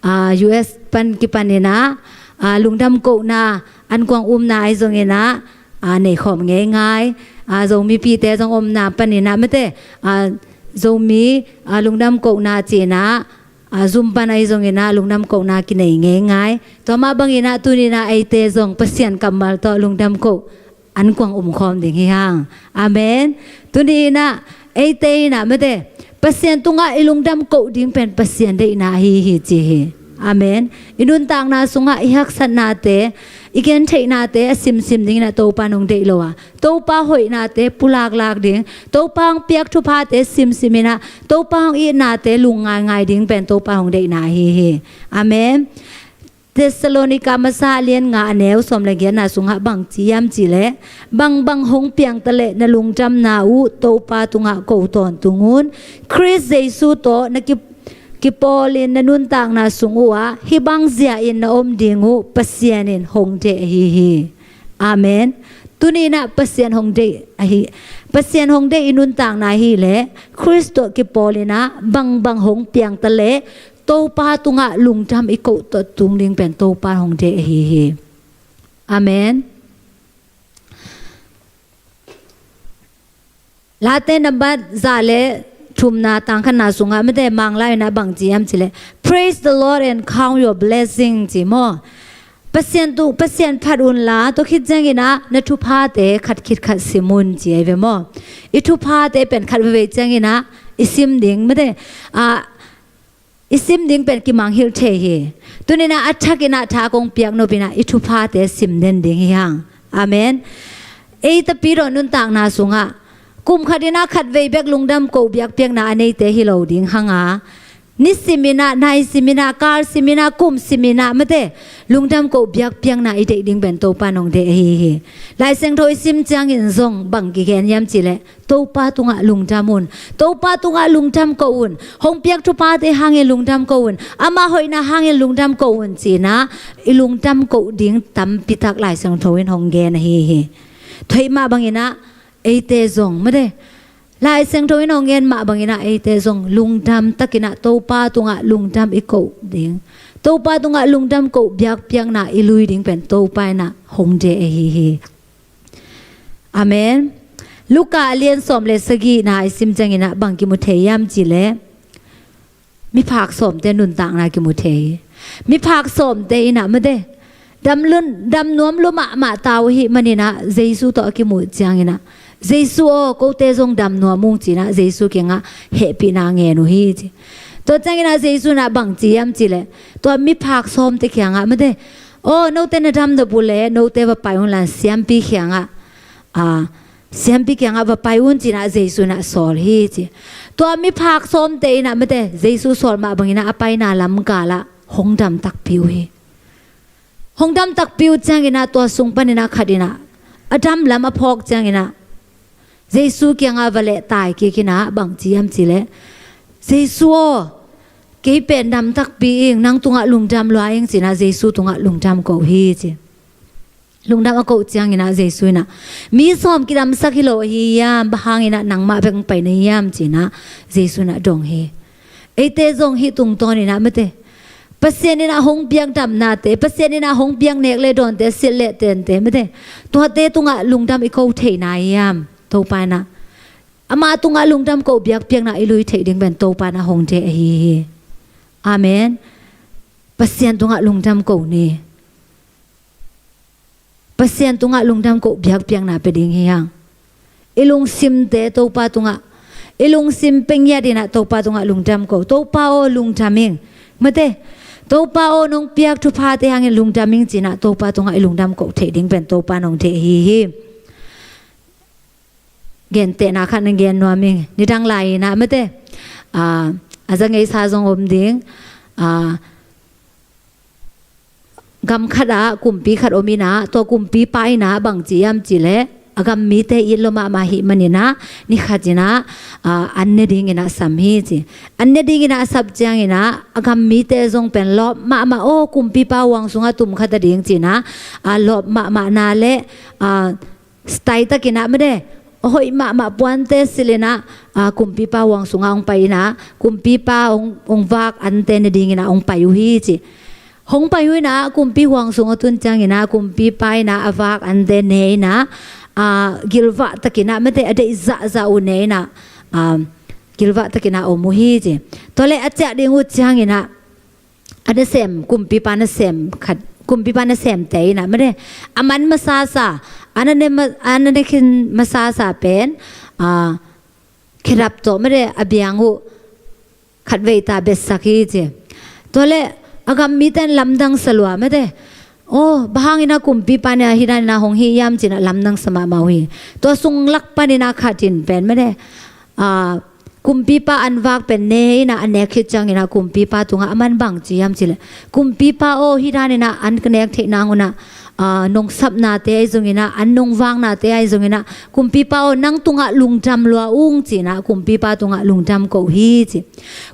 a, U S pan kipanin ah, a, lungdam kohna, ankuang umna ahi zongin ah, a, nei khawm ngeingai, a, Zomipite zong omna panin ah mate, a, Zomi, a, lungdam kohna ci-in ah, a, Zoom pan ahi zongin ah lungdam kohna kinei ngeingai. Tua mah bangin ah tuni-in ah eite zong Pasian kammal tawh lungdam koh ankuang um khawm ding hi hang. Amen. Tuni-in ah eite in ah mate, Pasian tungah i lungdam koh ding pen Pasian deihna ahi hi ci hi. Amen. I nuntakna sungah i haksatnate, i gentheihnate a simsim dingin ah Topa in hong deih lo a, Topa hoihnate pulaklak ding, Topa hong piak thuphate simsim in ah, Topa hong itnate lungngaingai ding pen Topa hong deihna ahi hi. Amen. Thessalonika masa a lian nga a neu sawm le giatna sungah bang ci hiam cih leh, bangbang hong piang ta leh na lungdamna uh Topa tungah ko tawntung un. Khrist Jesu tawh na ki, kipawlin na nuntakna sung uhah hih bang zia-in na om ding uh Pasian in hong deih ahi hi. Amen. Tuni-in ah Pasian hong deih ahi, Pasian hong deih i nuntakna hi leh Khrist tawh kipawlin ah bangbang hong piang ta leh Topa tungah lungdam i koh tawntung ding pen Topa hong deih ahi hi. Amen. Late nambat za le thumna tang khatna sungah mate, Manglai in ah bang ci hiam cih leh, "Praise the Lord and count your blessing," ci maw. Pasian tu, Pasian phat un la, tua khit ciangin ah na thuphate khat khit khat sim un ci ahi ve maw. I thuphate pen khat vei ciangin ah i sim ding mate, a, i sim ding pen kimangngilh thei hi. Tuni-in ah a thakin ah tha kong piak nop in ah i thuphate sim den ding hi hang. Amen. Ei tapidaw nuntakna sungah kum khat in ah khat vei bek lungdam koh biakpiakna a neite hi lo ding hang a, ni sim in ah, nai sim in ah, kal sim in ah, kum sim in ah mate, lungdam koh biakpiakna i deih ding pen Topa in hong deih ahi hi. Lai Siangtho i sim ciangin zong bang kigen hiam cih leh, Topa tungah lungdam un. Topa tungah lungdam koh un. Hong piak thuphate hangin lungdam koh un. Ama hoihna hangin lungdam koh un ci-in ah i lungdam koh ding tampi tak Lai Siangtho in hong gen ahi hi. Tua ahih mah bangin ah eite zong mate, Lai Siangtho in hong gen mah bangin ah eite zong lungdam takin ah Topa tungah lungdam i koh ding, Topa tungah lungdam koh biakpiakna i lui ding pen Topa in ah hong deih ahi hi. Amen. Luka a lian sawm le sagihna i sim ciangin ah bang kimu thei hiam cih leh, miphak sawmte nuntakna kimu thei hi. Miphak sawmte in ah mate, dam lun, dam nuam lua mahmah ta uh ahih manin ah Jesu tawh a kimuh ciangin ah, "Jesu aw, kote zong dam nuam ung," ci-in ah Jesu kiangah hehpihna ngen uh hi ci. Tua ciangin ah Jesu in ah bang ci hiam cih leh, tua miphak sawmte kiangah mate, "Aw, note na dam nop uh leh note va pai un la, siampi kiangah, a, siampi kiangah va pai un," ci-in ah Jesu in ah sawl hi ci. Tua miphak sawmte in ah mate, Jesu sawl mah bangin ah a paina lamkal ah hong dam takpi uh hi. Hong dam takpi uh ciangin ah tua sung panin ah khat in ah a dam lam a phawk ciangin ah Jesu kiangah va lehtai kik in ah bang ci hiam cih leh, "Jesu aw, kei pen dam takpi ing, nang tungah lungdam lua ing," ci-in ah Jesu tungah lungdam koh hi ci. Lungdam a koh ciangin ah Jesu in ah, "Mi sawm kidamsak hi lo ahi hiam? Bang hangin ah nangmah bek hong pai na hiam?" ci-in ah Jesu in ah dong hi. Eite zong hih tungtawnin ah mate, Pasian in ah hong piak damnate, Pasian in ah hong piak nek le dawnte, silh le tente mate, tuate tungah lungdam i ko thei na hiam? Topa in ah, ama tungah lungdam koh biakpiakna i lui theih ding pen Topa in ah hong deih ahi hi. Amen. Pasian tungah lungdam koh ni. Pasian tungah lungdam koh biakpiakna pia ding hi hang. I lungsimte Topa tungah, i lungsim pia ngiat in ah Topa tungah lungdam koh. "Topa aw, lungdam ing," mate, "Topa aw, nong piak thuphate hangin lungdam ing," ci-in ah Topa tungah i lungdam koh theih ding pen Topa in hong deih ahi hi. gentehna khat na gen nuam ing. Nidang lai-in ah mate, a, a za ngeisa zong om ding. A, gam khatah kumpi khat om in ah, tua kumpipa in ah bang ci hiam cih leh, a gam mite it lua mahmah ahih manin ah, ni khat in ah, a, an ne dingin ah sam hi ci. An ne dingin ah a sap ciangin ah, a gam mite zong pen lawp mahmah, aw, kumpipa huang sungah tum kha ta ding ci-in ah, a, lawp mahmahna le, a, style takin ah mate, a hoih mahmah puante silh in ah, a, kumpipa huang sungah hong pai in ah, kumpipa hong, hong vak ante ne dingin ah hong pai uh hi ci. Hong pai uh in ah, kumpi huang sung a tun ciangin ah, kumpipa in ah a vak ante ne in ah, a, gilvah takin ah mate, a deih zahzah uh ne in ah, a, gilvah takin ah om uh hi ci. Tua leh a ciah ding uh ciangin ah, a nasem, kumpipa nasem khat, kumpipa nasemte in ah mate, a man masasa, a na ne ma-, a na ne khin masasa pen, a, khedap tawh mate, a biang uh khatvei ta betsak hi ci. Tua leh a gam mite in lamdang sa lua mate, aw, bang hangin ah kumpipa in ah hih dan in ah hong hih hiam ci-in ah lamdang sa mahmah uh hi. Tua sung lak panin ah khat in pen mate, a, kumpipa an vak pen ne in ah a nek khit ciangin ah kumpipa tungah a man bang ci hiam cih leh, kumpipa aw, hih dan in ah an ka nek theih nang un ah, a, nong sapnate ahi zongin ah, an nong vaknate ahi zongin ah, kumpipa aw, nang tungah lungdam lua ung ci-in ah kumpipa tungah lungdam koh hi ci.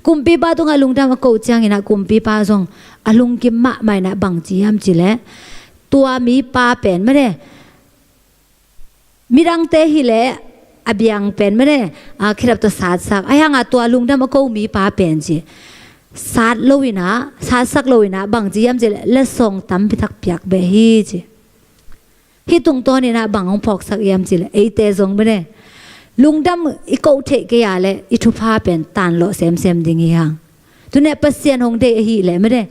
Kumpipa tungah lungdam a koh ciangin ah kumpipa zong a lungkim mahmah in ah bang ci hiam cih leh, tua mipa pen mate, midangte hi leh a biang pen mate, a, khedap tawh satsak, ahih hang ah tua lungdam a ko mipa pen ci, sat lo in ah, satsak lo in ah bang ci hiam cih leh, letsong tampi tak piak beh hi ci. Hih tungtawn in ah bang hong phawksak hiam cih leh, eite zong mate, lungdam i koh theih kei a leh i thupha pen tanlawh semsem ding hi hang. Tuni-ah Pasian hong deih ahih leh mate,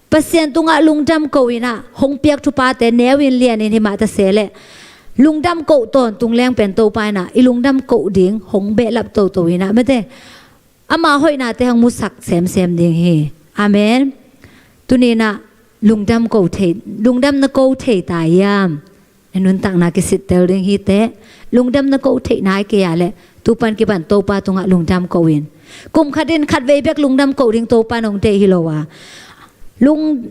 Pasian tungah lungdam koh in ah, hong piak thuphate neu in lian in hi mah ta se leh, lungdam koh tawntung leng pen Topa in ah i lungdam koh ding hong behlap toto in ah mate, ama hoihnate hong musak semsem ding hi. Amen. Tuni-in ah lungdam koh thei, lungdam na koh thei ta hiam? Na nuntakna kisittel ding hi teh. Lungdam na koh theih nai kei a leh, tu pan kipan Topa tungah lungdam koh in. Kum khat in khatvei bek lungdam koh ding Topa in hong deih hi lo a, lung,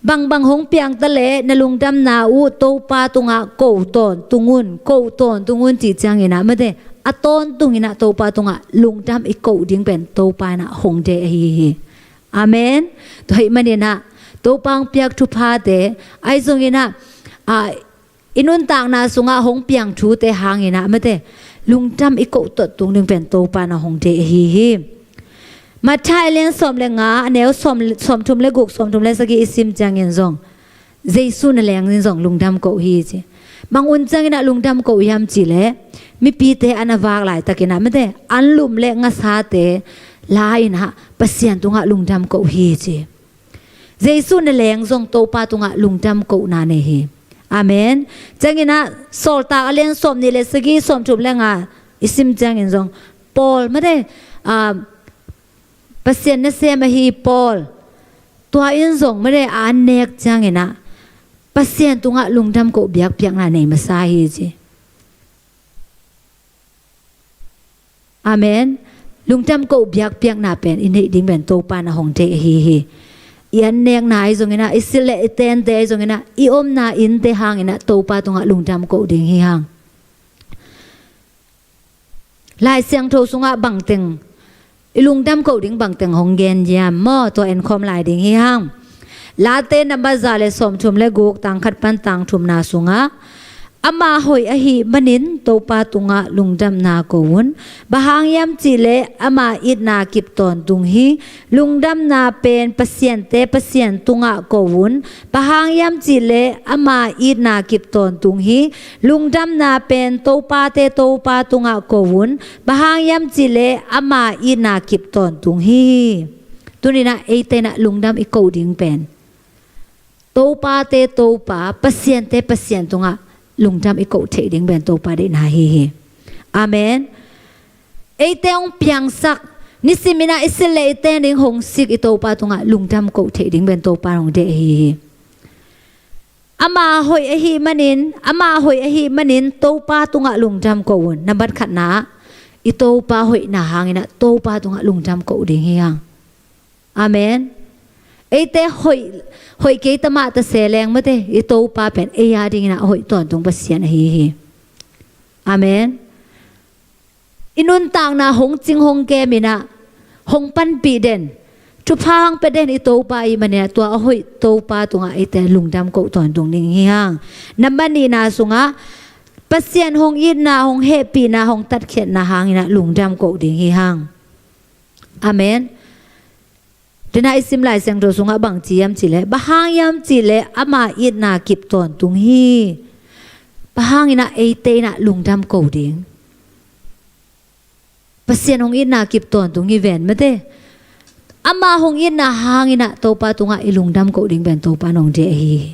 bangbang hong piang ta leh na lungdamna uh Topa tungah koh tawntung un, koh tawntung un cih ciangin ah mate, a tawntung in ah Topa tungah lungdam i koh ding pen Topa in ah hong deih ahi hi. Amen. Tua ahih manin ah Topa hong piak thuphate, ahi zongin ah, a, i nuntakna sungah hong piang thute hangin ah mate, lungdam i koh tawntung ding pen Topa in ah hong deih ahi hi. Matthai a lian sawm le nga, a neu sawm, sawmthum le guk, sawmthum le sagih i sim ciangin zong, Jesu na leng in zong lungdam koh hi ci. Bang hun ciangin ah lungdam koh hiam cih leh, mipite an a vak laitakin ah mate, anlum le ngasate la in ah Pasian tungah lungdam koh hi ci. Jesu na leng zong Topa tungah lungdam kohna nei hi. Amen. Ciangin ah Sawltak a lian sawmnih le sagih, sawmthum le nga i sim ciangin zong, Paul mate, a, Pasian nasem ahi Paul, tua in zong mate, a an nek ciangin ah Pasian tungah lungdam koh biakpiakna nei masa hi ci. Amen. Lungdam koh biakpiakna pen i neih ding pen Topa in ah hong deih ahi hi. I an nekna ahi zongin ah, i silh le i tente ahi zongin ah, i omna innte hangin ah Topa tungah lungdam koh ding hi hang. Lai Siangtho sungah bangteng, i lungdam koh ding bangteng hong gen hiam maw, tua enkhawm lai ding hi hang. Late number za le sawmthum le guk, tang khat pan tang thumna sungah, ama hoih ahih manin Topa tungah lungdamna ko un. Bang hang hiam cih leh ama itna kip tawntung hi. Lungdamna pen pasiante Pasian tungah ko un. Bang hang hiam cih leh ama itna kip tawntung hi. Lungdamna pen topate Topa tungah ko un. Bang hang hiam cih leh ama itna kip tawntung hi. Tuni-in ah eite in ah lungdam i koh ding pen Topate Topa, pasiante Pasian tungah lungdam i koh theih ding pen Topa deihna hi hi. Amen. Eite hong piangsak, nisimin ah i silh le i ten ding hong sik i Topa tungah lungdam koh theih ding pen Topa hong deih hi hi. Ama hoih ahih manin, ama hoih ahih manin Topa tungah lungdam ko un. Nambat khatna ah, i Topa hoihna hangin ah Topa tungah lungdam ko ding hi hang. Amen. Eite hoih, hoih kei ta mah ta se leng mate, i Topa pen ei a dingin ah a hoih tawntung Pasian ahi hi. Amen. I nuntakna hong cing hong kem in ah, hong panpih den, thupha hong pia den i Topa ahih manin ah tua a hoih Topa tungah eite lungdam ko tawntung ding hi hang. Nambat nihna sungah, Pasian hong itna, hong hehpihna, hong tatkhiatna hangin ah lungdam ko ding hi hang. Amen. Tena i sim Lai Siangtho sungah bang ci hiam cih leh, bang hang hiam cih leh ama itna kip tawntung hi. Bang hangin ah eite in ah lungdam ko ding. Pasian hong itna kip tawntung hi ven mate. Ama hong itna hangin ah Topa tungah i lungdam ko ding pen Topa in hong deih ahi hi.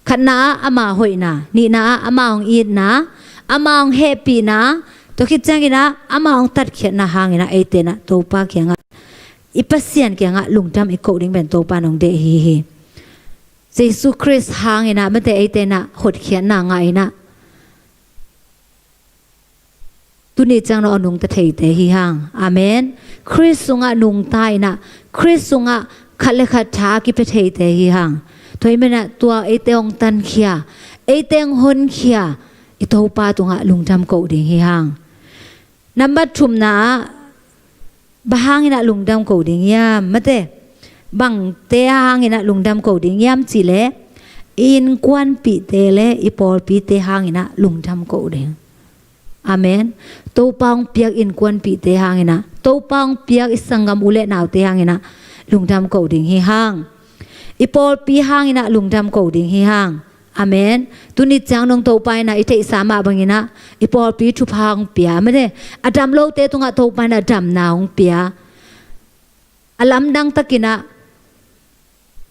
Khatna ah ama hoihna, nihna ah ama hong itna, ama hong hehpihna, tua khit ciangin ah ama hong tatkhiatna hangin ah eite in ah Topa kiangah, i Pasian kiangah lungdam i ko ding pen Topa in hong deih ahi hi. Jesu Khrist hangin ah mate eite in ah hotkhiatna ngah in ah tuni ciang nong a nungta theite hi hang. Amen. Khrist sungah nungta in ah, Khrist sungah khat le khat tha kipia theite hi hang. Tua ahih manin ah tua eite hong tankhia, eite hong honkhia i Topa tungah lungdam ko ding hi hang. Nambat thumna ah, bang hangin ah lungdam ko ding hiam mate. Bangte hangin ah lungdam ko ding hiam cih leh, i innkuanpihte le i pawlpite hangin ah lungdam ko ding. Amen. Topa hong piak innkuanpihte hangin ah, Topa hong piak i sanggam u le naute hangin ah lungdam ko ding hi hang. I pawlpi hangin ah lungdam ko ding hi hang. Amen. Tuni ciang dong Topa in ah i theihsa mah bangin ah i pawlpi thupha hong pia mate. A dam lote tungah Topa in ah damna hong pia. A lamdang takin ah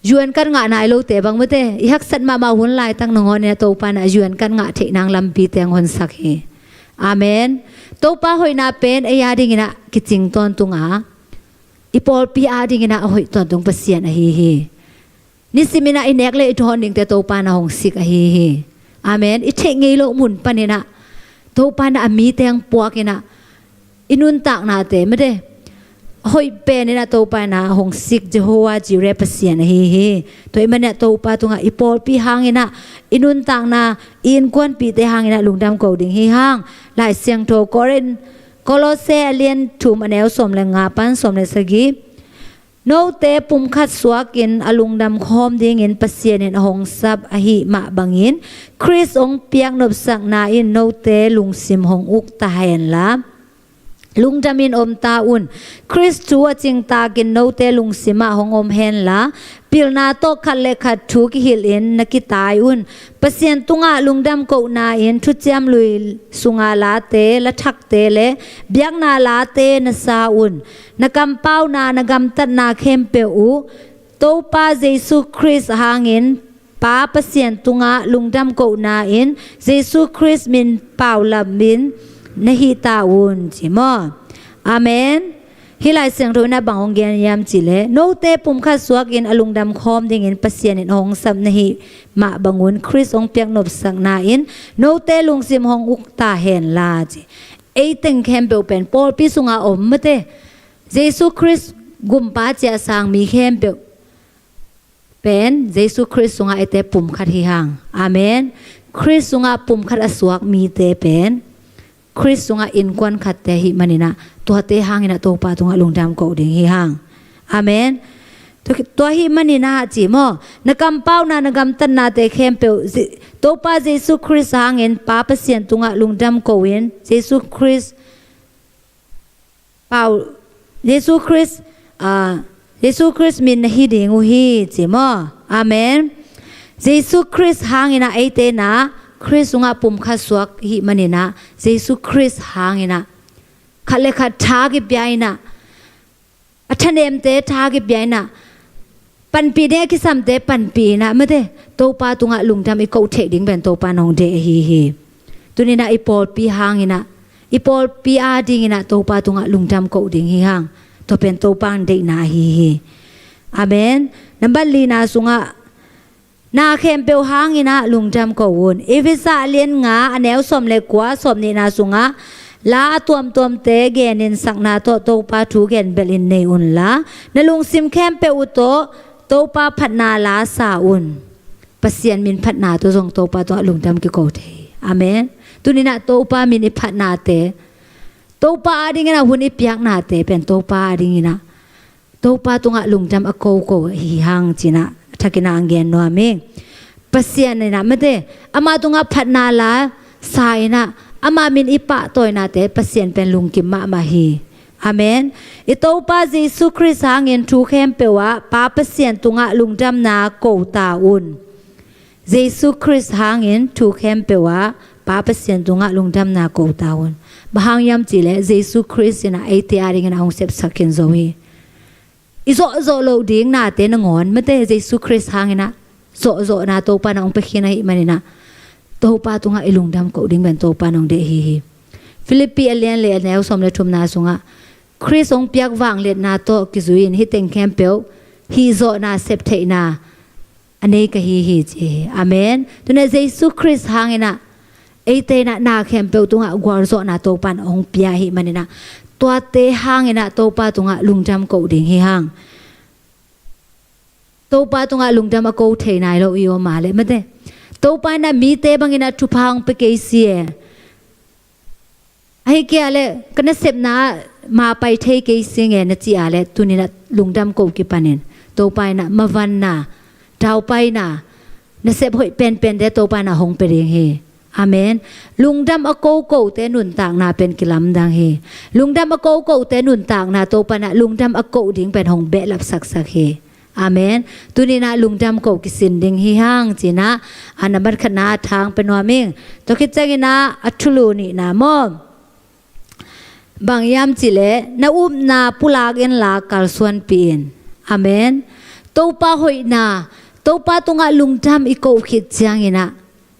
U N card ngah nai lote bang mate, i haksat mahmah hun laitak nangawn in ah Topa in ah U N card ngah theih nang lampite hong honsak hi. Amen. Topa hoihna pen ei a dingin ah kicing tawntung a, i pawlpi a dingin ah a hoih tawntung Pasian ahi hi. Nisim in ah i nek le i dawn dingte Topa in ah hong sik ahi hi. Amen. I theih ngei loh mun panin ah Topa in ah a mite hong puak in ah i nuntaknate mate, a hoih pen in ah Topa in ah hong sik Jehovah Jireh Pasian ahi hi. Tua ahih manin ah Topa tungah i pawlpi hangin ah, i nuntakna, i innkuanpihte hangin ah lungdam ko ding hi hang. Lai Siangtho Korin, Kolose a lian thum a neu sawm le nga pan sawm le sagih. Note pumkhat suakin a lungdam khawm dingin Pasian in a hong sap ahih mah bangin, Khrist hong piak nopsakna in note lungsim hong uk ta hen la, lungdamin om ta un. Khrist thu a cingtakin note lungsimah hong om hen la, pilna tawh khat le khat thu kihilhin na kitai un. Pasian tungah lungdam kohna in thuciam lui sunga late, lathakte le biakna late na sa un. Na kampauna, na gamtatna khempeuh uh Topa Jesu Khrist hangin Pa Pasian tungah lungdam kohna in Jesu Khrist min paulamin na hih ta un, ci maw? Amen. Hih Lai Siangtho in ah bang hong gen hiam cih leh, note pumkhat suakin a lungdam khawm dingin Pasian in hong sap na hih mah bangun Khrist hong piak nopsakna in note lungsim hong uk ta hen la, ci. Ei teng khempeuh pen pawlpi sunga om mate, Jesu Khrist gumpa ciah sang mi khempeuh pen Jesu Khrist sungah eite pumkhat hi hang. Amen. Khrist sungah pumkhat a suak mite pen Khrist sungah innkuan khatte ahih manin ah tuate hangin ah Topa tungah lungdam koh ding hi hang. Amen. Tua, tua ahih manin ah ci maw, na kampauna, na gamtatnate khempeuh Je-, Topa Jesu Khrist hangin Pa Pasian tungah lungdam koh in, Jesu Khrist pau, Jesu Khrist, ah, Jesu Khrist min na hi ding uh hi, ci maw? Amen. Jesu Khrist hangin ah eite in ah Khrist sungah pumkhat suak ahih manin ah Jesu Khrist hangin ah khat le khat tha kipia in ah, a thanemte tha kipia in ah, panpih ding a kisamte panpih in ah, mate, Topa tungah lungdam i koh theih ding pen Topa in hong deih ahi hi. Tuni in ah i pawlpi hangin ah, i pawlpi adingin ah Topa tungah lungdam koh ding hi hang. Tua pen Topa in deihna ahi hi. Amen. Nambat lina sungah Na khempeuh hangin ah lungdam ko un. Efesa a lian nga a neu sawm le kua, sawm nihna sungah la a tuamtuamte genin sakna tawh Topa thu gen belhin nei unla, na lungsim khempeuh uh tawh Topa phatna la sa un. Pasian min phatna tawh zong Topa tungah lungdam kiko thei hi. Amen. Tuni-in ah Topa min i phatnate, Topa adingin ah hun i piaknate pen Topa adingin ah Topa tungah lungdam a koko hi hang ci-in ah a thakin ah hong gen nuam ing. Pasian in ah mate, ama tungah phatna la sa-in ah ama min i pahtawinate Pasian pen lungkim mahmah hi. Amen. I Topa Jesu Khrist hangin thu khempeuh ah Pa Pasian tungah lungdamna ko ta un. Jesu Khrist hangin thu khempeuh ah Pa Pasian tungah lungdamna ko ta un. Bang hang hiam cih leh Jesu Khrist in ah eite adingin ah hong sepsak khin zo hi. I zawhzawh loh ding nate nangawn mate, Jesu Khrist hangin ah zawhzawhna Topa in ah hong pia khin ahih manin ah Topa tungah i lungdam ko ding pen Topa in hong deih hi hi. Filippi a lian le a neu sawm le thumna sungah Khrist hong piak vangliatna tawh kizui-in hih teng khempeuh hih zawhna septheihna a nei ka hi hi ci hi. Amen. Tuni-in ah Jesu Khrist hangin ah eite in ah na khempeuh tungah gualzawhna Topa in hong pia ahih manin ah tuate hangin ah Topa tungah lungdam ko ding hi hang. Topa tungah lungdam a ko thei nai lo i om a leh mate, Topa in ah mite bangin ah thupha hong pia kei si e, ahih kei a leh ka nasepna ah ma pai thei kei si ing e na cih a leh tuni-in ah lungdam ko kipanin Topa in ah mavanna, daupaina, nasep hoih penpente Topa in ah hong pia ding hi. Amen. Lungdam a kokote nuntakna pen kilamdang hi. Lungdam a kokote nuntakna Topa in ah lungdam a ko ding pen hong behlap saksak hi. Amen. Tuni-in ah lungdam ko kisin ding hi hang ci-in ah a nambat khatna a thang pia nuam ing. Tua khit ciangin ah a thulu nihna maw? Bang hiam cih leh na upna pulak inla kalsuanpih in. Amen. Topa hoihna, Topa tungah lungdam i ko khit ciangin ah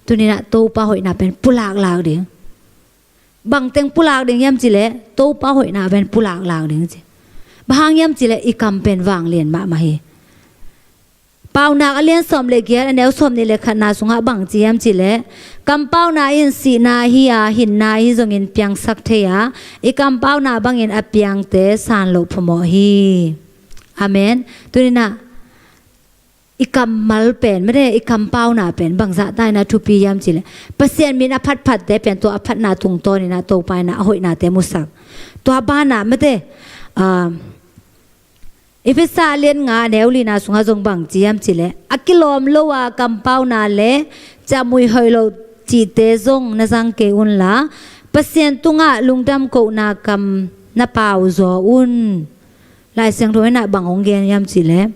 tuni-in ah Topa hoihna pen pulaklak ding. Bang teng pulak ding hiam cih leh Topa hoihna pen pulaklak ding ci. Bang hang hiam cih leh i kam pen vanglian mahmah hi. Paunak a lian sawm le giat a neu sawm nih le khatna sungah bang ci hiam cih leh kampauna in sihna hi a, hinna ahi zongin piangsak thei a, i kampauna bangin a piangte san loh phamawh hi. Amen. Tuni-in ah i kammal pen mate, i kampauna pen bangzah ta-in ah thupi hiam cih leh Pasian min a phatphatte pen tua a phatna tungtawnin ah Topa in ah a hoihnate musak. Tua banah mate, ah, Efesa a lian nga a neu lina sungah zong bang ci hiam cih leh a kilawm lo a kampauna le ciamnuih hoih lo cihte zong na zang kei unla, Pasian tungah lungdam kohna kam na pau zaw un. Lai Siangtho in ah bang hong gen hiam cih leh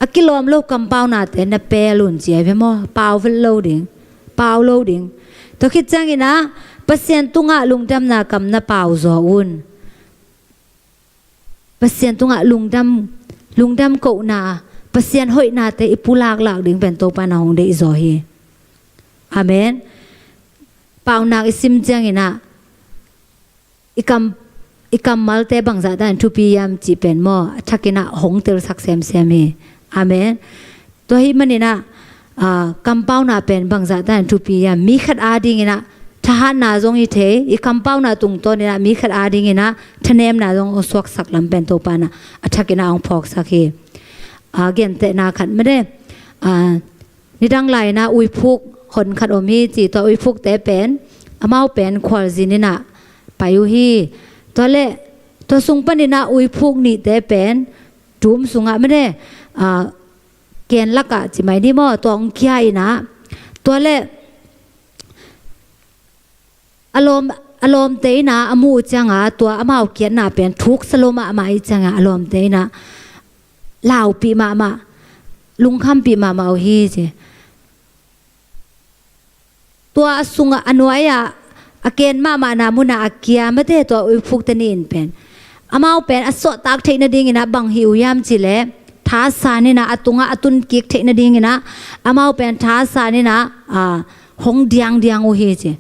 a kilawm lo kampaunate na pel un ci ahi ve maw? Pau vet lo ding, pau lo ding. Tua khit ciangin ah Pasian tungah lungdamna kam na pau zaw un. Pasian tungah lungdam, lungdam kohna, Pasian hoihnate i pulaklak ding pen Topa in ah hong deih zaw hi. Amen. Paunak i sim ciangin ah i kam, i kammalte bangzah ta-in thupi hiam cih pen maw, a thakin ah hong telsak semsem hi. Amen. Tua ahih manin ah, ah, kampauna pen bangzah ta-in thupi hiam, mi khat adingin ah thahatna zong hi thei, i kampauna tungtawnin ah mi khat adingin ah thanemna zong hong suaksak lam pen Topa in ah a thakin ah hong phawksak hi. Ah, gentehna khat mate, ah, nidang lai-in ah uiphuk hon khat om hi ci, tua uiphukte pen amau pen khualzin in ah pai uh hi. Tua leh tua sung panin ah uiphuk nihte pen tum sungah mate, ah, ken lakah ci mai ni maw, tua hong kia in ah, tua leh a lawm, a lawmte in ah a muh uh ciangah tua amau kiatna pen thuksa lo mahmah ahih ciangah a lawmte in ah laupih mahmah, lungkhampih mahmah uh hi ci. Tua a sungah a nuai-ah a ken mahmahna munah a kia mate tua uiphukte nih in pen amau pen a suahtak theih nadingin ah bang hih uh hiam cih leh thasan in ah a tungah a tunkik theih nadingin ah amau pen thasan in ah, ah, hong diangdiang uh hi ci.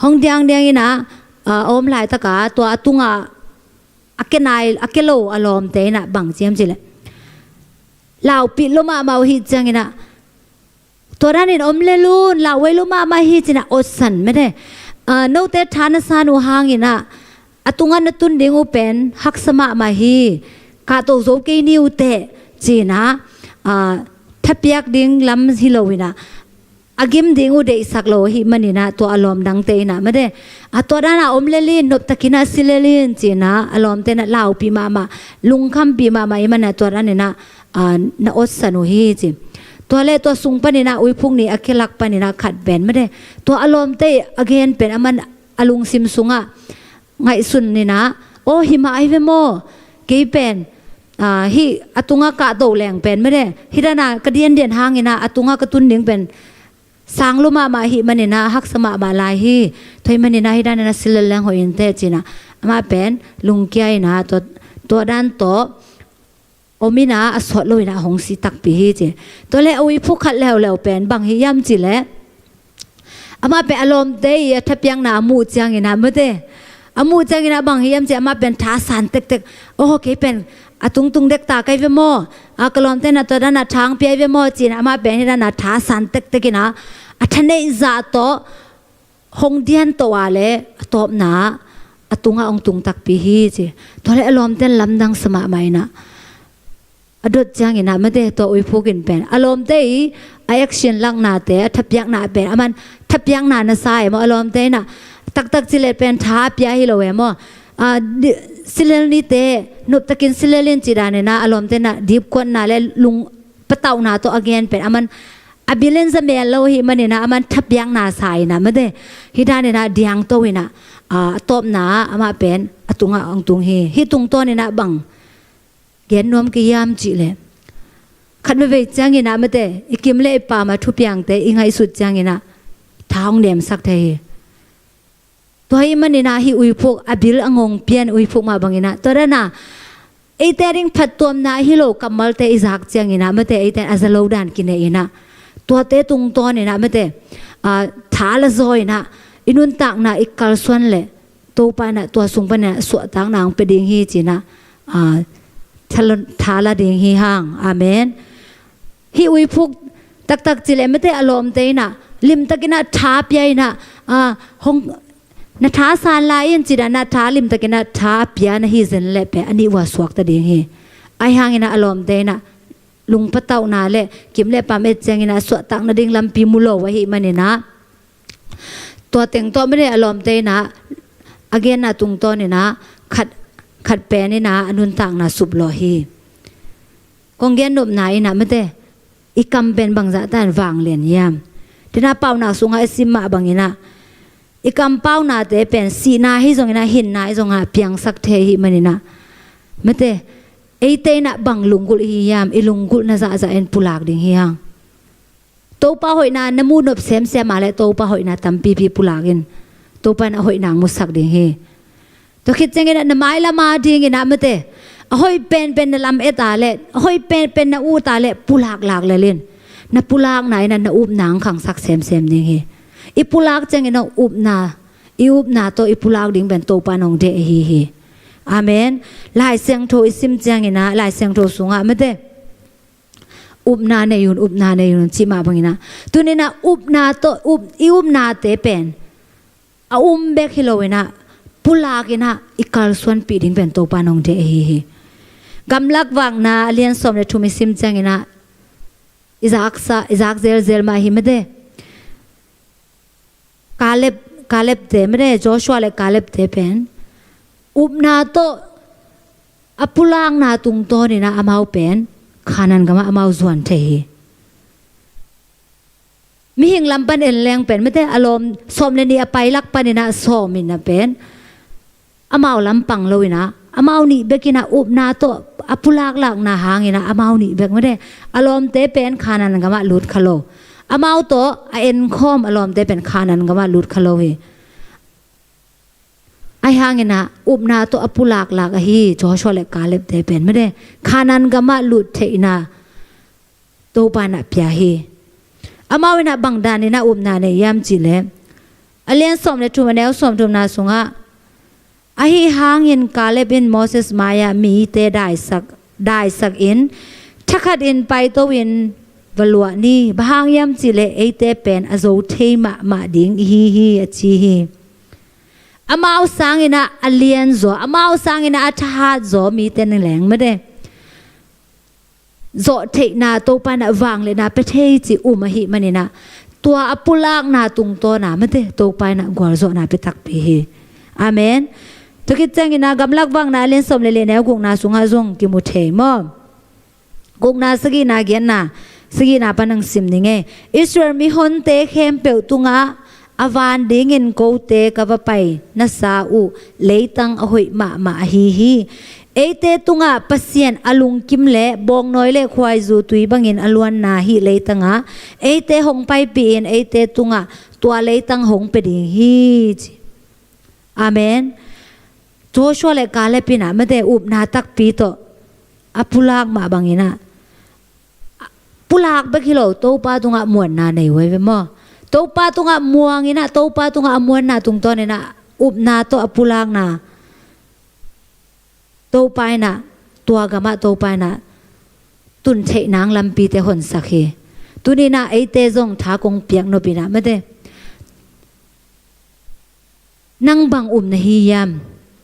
Hong diangdiang in ah, ah, a om laitakah tua a tungah a kia nai, a kia lo a lawmte in ah bang ci hiam cih leh laupih lo mahmah uh ahih ciangin ah Tua danin om lel un, lauhuai lo mahmah hi ci-in ah otsan mate. Ah, note tha na san uh hangin ah a tungah na tun ding uh pen haksa mahmah hi, kahto zo kei ni uh teh ci-in ah, ah, thapiak ding lam hi lo-in ah a gim ding uh deihsak lo ahih manin ah tua a lawm dangte in ah mate, a tua dan a om lel in, noptakin ah si lel in ci-in ah a lawmte in ah laupih mahmah, lungkhampih mahmah ahih manin ah tua danin ah, ah, na otsan uh hi ci. Tua leh tua sung panin ah uiphuk nih a kilak panin ah khat pen mate, tua a lawmte a gen pen aman a lungsim sungah ngaihsun in ah, aw, hi mah ahi ve maw, kei pen, ah, hih a tungah kahto leng pen mate, hih dan a ka diandian hangin ah a tungah ka tun ding pen sang lo mahmah ahih manin ah haksa mahmah lai hi. Tua ahih manin ah hih danin ah si lel leng hoih inteh ci-in ah amah pen lungkia in ah tua, tua dan tawh om in ah a sawt lo-in ah hong si takpi hi ci. Tua leh a uiphuk khat leuleu pen bang hi hiam cih leh, amah pen a lawmte i a thapiakna a muh ciangin ah mate, a muh ciangin ah bang hi hiam cih leh amah pen tha san tektek. Aw, kei pen a tungtung dek ta ka hi ve maw, a ka lawmte in ah tua dan a tha hong pia hi ve maw ci-in ah amah pen hih dan a tha san tektek in ah a thaneih zah tawh hong dian to a leh a tawpna ah a tungah hong tung takpi hi ci. Tua leh a lawmte in lamdang sa mahmah in ah a dot ciangin ah mate, tua uiphuk in pen a lawmte i a action laknate, a thapiakna pen aman thapiakna na sa e maw, a lawmte in ah taktak cih leh pen tha pia hi lo e maw, ah, di-, si lel ni teh, noptakin si lel in cih danin ah a lawmte in ah dipkuatna leh lung patauhna tawh a gen pen aman a bil in za mel lo ahih manin ah aman thapiakna sa in ah mate, hih danin ah diangto in ah, ah, a tawpna ah amah pen a tungah hong tung hi. Hih tungtawn in ah bang gen nuam ka hiam cih leh, khat veivei ciangin ah mate, i kim leh i pam a thupiangte i ngaihsut ciangin ah tha hong nemsak thei hi. Tua ahih manin ah hih uiphuk, a bil a ngong pian uiphuk mah bangin ah tua dan a eite a ding phattuamna hi lo kammalte i zak ciangin ah mate, eite a za lo dan kinei in ah tuate tungtawn in ah mate, ah, tha la zaw in ah i nuntakna i kalsuan leh Topa in ah tua sung panin ah suahtakna hong pia ding hi ci-in ah, ah, tha la, tha la ding hi hang. Amen. Hih uiphuk taktak cih leh mate, a lawmte in ah limtakin ah tha pia in ah, ah, hong, na tha san lai in cih danin ah tha limtakin ah tha pia na hi zen leh pen a nih uh a suakta ding hi. Ahi hangin ah a lawmte in ah lungpatauhna leh kim leh pam et ciangin ah suahtakna ding lampi mu lo ahih manin ah tua teng tawh mate, a lawmte in ah a genna tungtawn in ah khat, khat pen in ah a nuntakna suplawh hi. Kong gen nopna in ah mate, i kam pen bangzah ta in vanglian hiam? Tua in ah Paunak sungah i sim mah bangin ah i kam paunate pen sihna hi zongin ah, hinna hi zongin ah piangsak thei ahih manin ah mate, eite in ah bang lunggulh i hi hiam, i lunggulhna zahzah in pulak ding hi hang. Topa hoihna na mu nop semsem a leh Topa hoihna tampipi pulak in, Topa in a hoihna musak ding hi. Tua khit ciangin ah na mailam a dingin ah mate, a hoih penpen na lam et a leh, a hoih penpen na ut a leh pulak lak lel in. Na pulakna in ah na upna hong khangsak semsem ding hi. I pulak ciangin ah upna, i upna tawh i pulak ding pen Topa in hong deih ahi hi. Amen. Lai Siangtho i sim ciangin ah Lai Siangtho sungah mate, upna nei un, upna nei un cih mah bangin ah tuni in ah upna tawh, up, i upnate pen a um bek hi lo in ah pulak in ah i kalsuanpih ding pen Topa in hong deih ahi hi. Gamlak Vakna a lian sawm leh thum i sim ciangin ah i zaksa, i zak zelzel mah hi mate. Kaleb, Kalebte mate, Joshua leh Kalebte pen upna tawh a pulakna tungtawn in ah amau pen Kanaan gamah amau zuan thei hi. Mihing lam pan en leng pen mate, a lawm sawm leh nih a pailak panin ah sawm in ah pen amau lam pang lo in ah, amau nih bek in ah upna tawh a pulak lakna hangin ah amau nih bek mate, a lawmte pen Kanaan gamah lut kha lo. Amau tawh a enkhawm a lawmte pen Kanaan gamah lut kha lo hi. Ahi hangin ah upna tawh a pulak lak ahi Joshua leh Kalebte pen mate, Kanaan gamah lut theihna Topa in ah pia hi. Amau in ah bang danin ah upna nei hiam cih leh, a lian sawm leh thum a neu sawm thumna sungah, ahi hangin Kaleb in Moses mai-ah mite daisak, daisak in, thakhatin paito in, va luah ni. Bang hang hiam cih leh eite pen a zo thei mahmah ding i hi hi, a ci hi. Amau sangin ah a lianzaw, amau sangin ah a thahatzaw mite na leng mate, zawhtheihna Topa in ah vangliatna pia thei cih um ahih manin ah, tua a pulakna tungtawn ah mate, Topa in ah gualzawhna pia takpi hi. Amen. Tua khit ciangin ah Gamlak Vakna a lian sawm le li, a neu gukna sungah zong kimu thei maw? Gukna, sagihna, giatna, sagihna pan hong sim ning ei. Israel mihonte khempeuh tungah a van dingin kote ka va pai na sa uh leitang a hoih mahmah ahi hi. Eite tungah Pasian a lungkim le bawngnawi le khuaizu tui bangin a luanna hih leitangah eite hong paipih in, eite tungah tua leitang hong pia ding hi, ci. Amen. Joshua le Caleb in ah mate, upna takpi tawh a pulak mah bangin ah, pulak bek hi lo, Topa tungah muanna nei uh hi ve maw? Topa tungah muang in ah, Topa tungah a muanna tungtawn in ah upna tawh a pulakna, Topa in ah tua gamah Topa in ah tun theih nang lampite honsak hi. Tuni in ah eite zong tha kong piak nop in ah mate, nang bang um na hi hiam?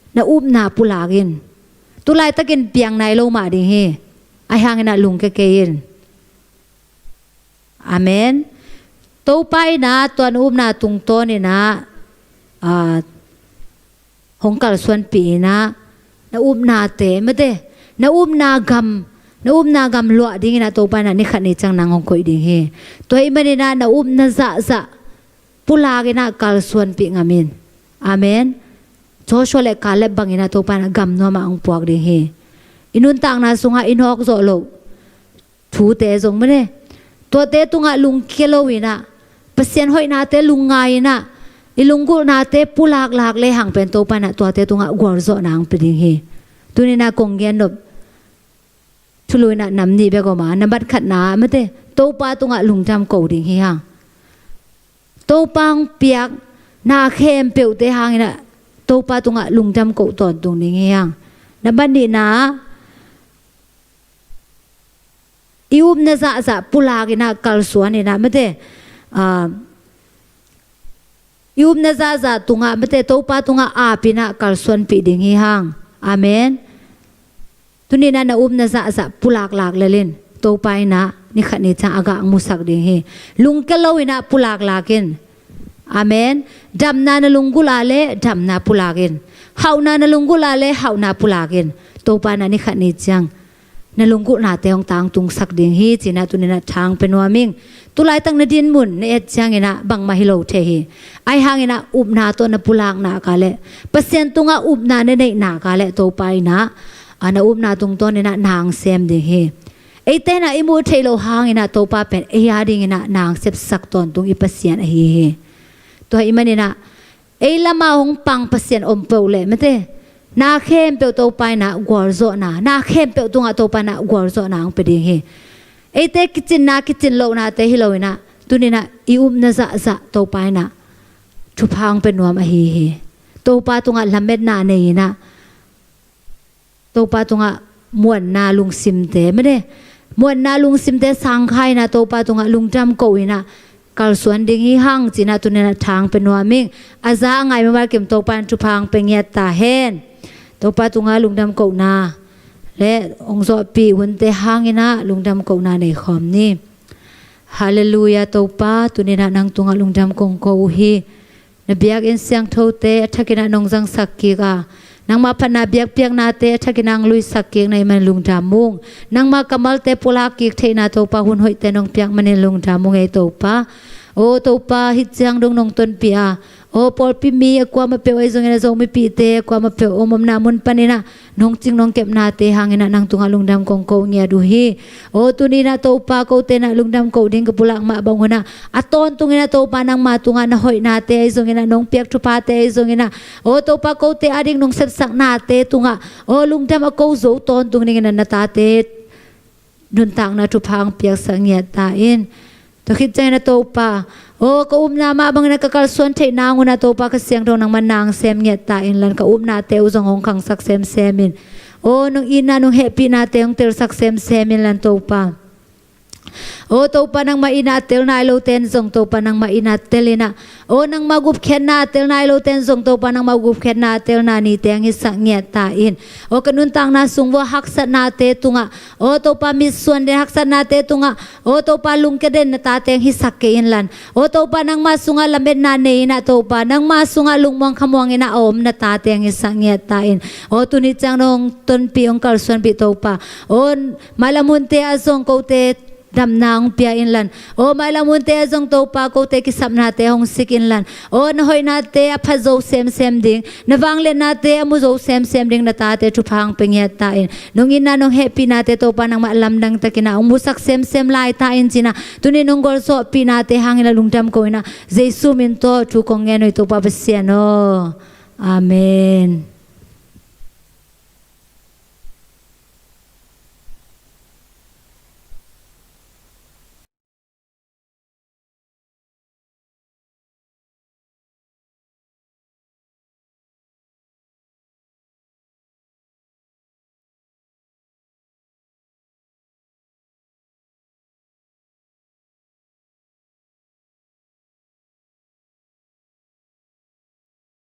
Na upna pulak in. Tu laitakin piang nai lo mah ding hi. Ahi hangin ah lungkia kei in. Amen. Topa in ah tua na upna tungtawn in ah, ah, hong kalsuanpih in ah, na upnate mate, na upna gam, na upna gam luah dingin ah Topa in ah ni khat ni ciang nang hong koih ding hi. Tua ahih manin ah na upna zahzah pulak in ah kalsuanpih ngam in. Amen. Joshua le Caleb bangin ah Topa in ah gam nuam ah hong puak ding hi. I nuntakna sungah i nawk zawh loh thute zong mate, tuate tungah lungkia lo in ah, Pasian hoihnate lungngai in ah, i lunggulhnate pulaklak lehang pen Topa in ah tuate tungah gualzawhna hong pia ding hi. Tuni in ah kong gen nop thulu in ah nam nih bek om a, nambat khatna mate, Topa tungah lungdam ko ding hi hang. Topa hong piak na khempeuhte hangin ah Topa tungah lungdam ko tawntung ding hi hang. Nambat nihna, i upna zahzah pulak in ah kalsuan in ah mate, ah, i upna zahzah tungah mate, Topa tungah ap in ah kalsuanpih ding hi hang. Amen. Tuni in ah na upna zahzah pulaklak lel in, Topa in ah ni khat ni ciang a gah musak ding hi. Lungkia lo in ah pulaklak in. Amen. Damna na lunggulh ah leh damna pulak in. Hauhna na lunggulh ah leh hauhna pulak in. Topa in ah ni khat ni ciang na lunggulhnate hong tangtungsak ding hi, ci in ah tuni in ah tha hong pia nuam ing. Tu laitak na dinmun na et ciangin ah bangmah hi lo thei hi. Ahi hangin ah upna tawh na pulak nak leh, Pasian tungah upna na neih nak leh Topa in ah, a, na upna tungtawn in ah na hong sem ding hi. Eite in ah i muh theih loh hangin ah Topa pen ei a dingin ah na hong sepsak tawntung i Pasian ahi hi. Tua ahih manin ah ei lamah hong pang Pasian om peuh leh mate, na khempeuh Topa in ah gualzawhna, na khempeuh tungah Topa in ah gualzawhna hong pia ding hi. Eite kicinna kicin lohnate hi lo in ah, tuni in ah i upna zahzah Topa in ah thupha hong pia nuam ahi hi. Topa tungah lametna nei in ah, Topa tungah muanna lungsimte mate, muanna lungsimte sangkhia in ah Topa tungah lungdam ko in ah kalsuan ding hi hang, ci in ah tuni in ah tha hong pia nuam ing. A za a ngai mimal kim Topa in thupha hong pia ngiat ta hen. Topa tungah lungdam kohna le hong zawhpih hunte hangin ah lungdam kohna nei khawm ni. Halleluiah, Topa, tuni in ah nang tungah lungdam kong ko uh hi. Na biakinn siangthote a thakin ah nong zangsak kik a, nangmah phatna biakpiaknate a thakin ah hong luisak kik na hih manin lungdam ung. Nangmah kammalte pulak kik theihna Topa hun hoihte nong piak manin lungdam ung ei Topa. Aw Topa, hih ciang dong nong tonpih a, aw pawlpi mi a kuamah peuh ahi zongin a Zomipihte a kuamah peuh om omna mun panin ah nong cing nong kepnate hangin ah nang tungah lungdam kong ko ngiat uh hi. Aw tuni in ah Topa, kote in ah lungdam ko ding ka pulak mah bang hun ah, a tawntungin ah Topa nangma tungah na hoihnate ahi zongin ah, nong piak thuphate ahi zongin ah, aw Topa, kote a ding nong sepsaknate tungah aw lungdam a ko zo tawntung dingin ah na tate nuntakna thupha hong piaksak ngiat ta in. Tua khit ciangin ah Topa, aw ka upna mah bangin ah ka kalsuan theih nangun ah Topa, ka siangtho nangman na hong sem ngiat ta in lan, ka upnate uh zong hong khangsak semsem in. Aw nong itna nong hehpihnate hong telsak semsem in lan Topa. O Topa, nangmah in ah a tel nai lote in zong Topa nangmah in ah a tel in ah, o nangmah gupkhiatna a tel nai lote in zong Topa nangmah gupkhiatna a telna nite hong hisak ngiat ta in. O ka nuntakna sung vua haksatnate tungah, o Topa mitsuan den haksatnate tungah, o Topa lungkia den na tate hong hisak kei inlan. O Topa nangmah sungah lametna nei in ah Topa nangmah sungah lungmuang khamuang in ah a om na tate hong hisak ngiat ta in. O tuni ciang nong tonpih hong kalsuanpih Topa, o mailam hunte ah zong kote damna hong pia inlan. O mailam hunte ah zong Topa kote kisapnate hong sik inlan. O na hoihnate a phat zo semsem ding, na vangliatnate a mu zo semsem ding na tate thupha hong pia ngiat ta in. Nong itna nong hehpihnate Topa nangmah lamdang takin ah hong musak semsem lai ta in ci-in ah tuni nong gualzawhpihnate hangin ah lungdam ko in ah Jesu min tawh thu kong ngen uh hi Topa Pasian aw. Amen.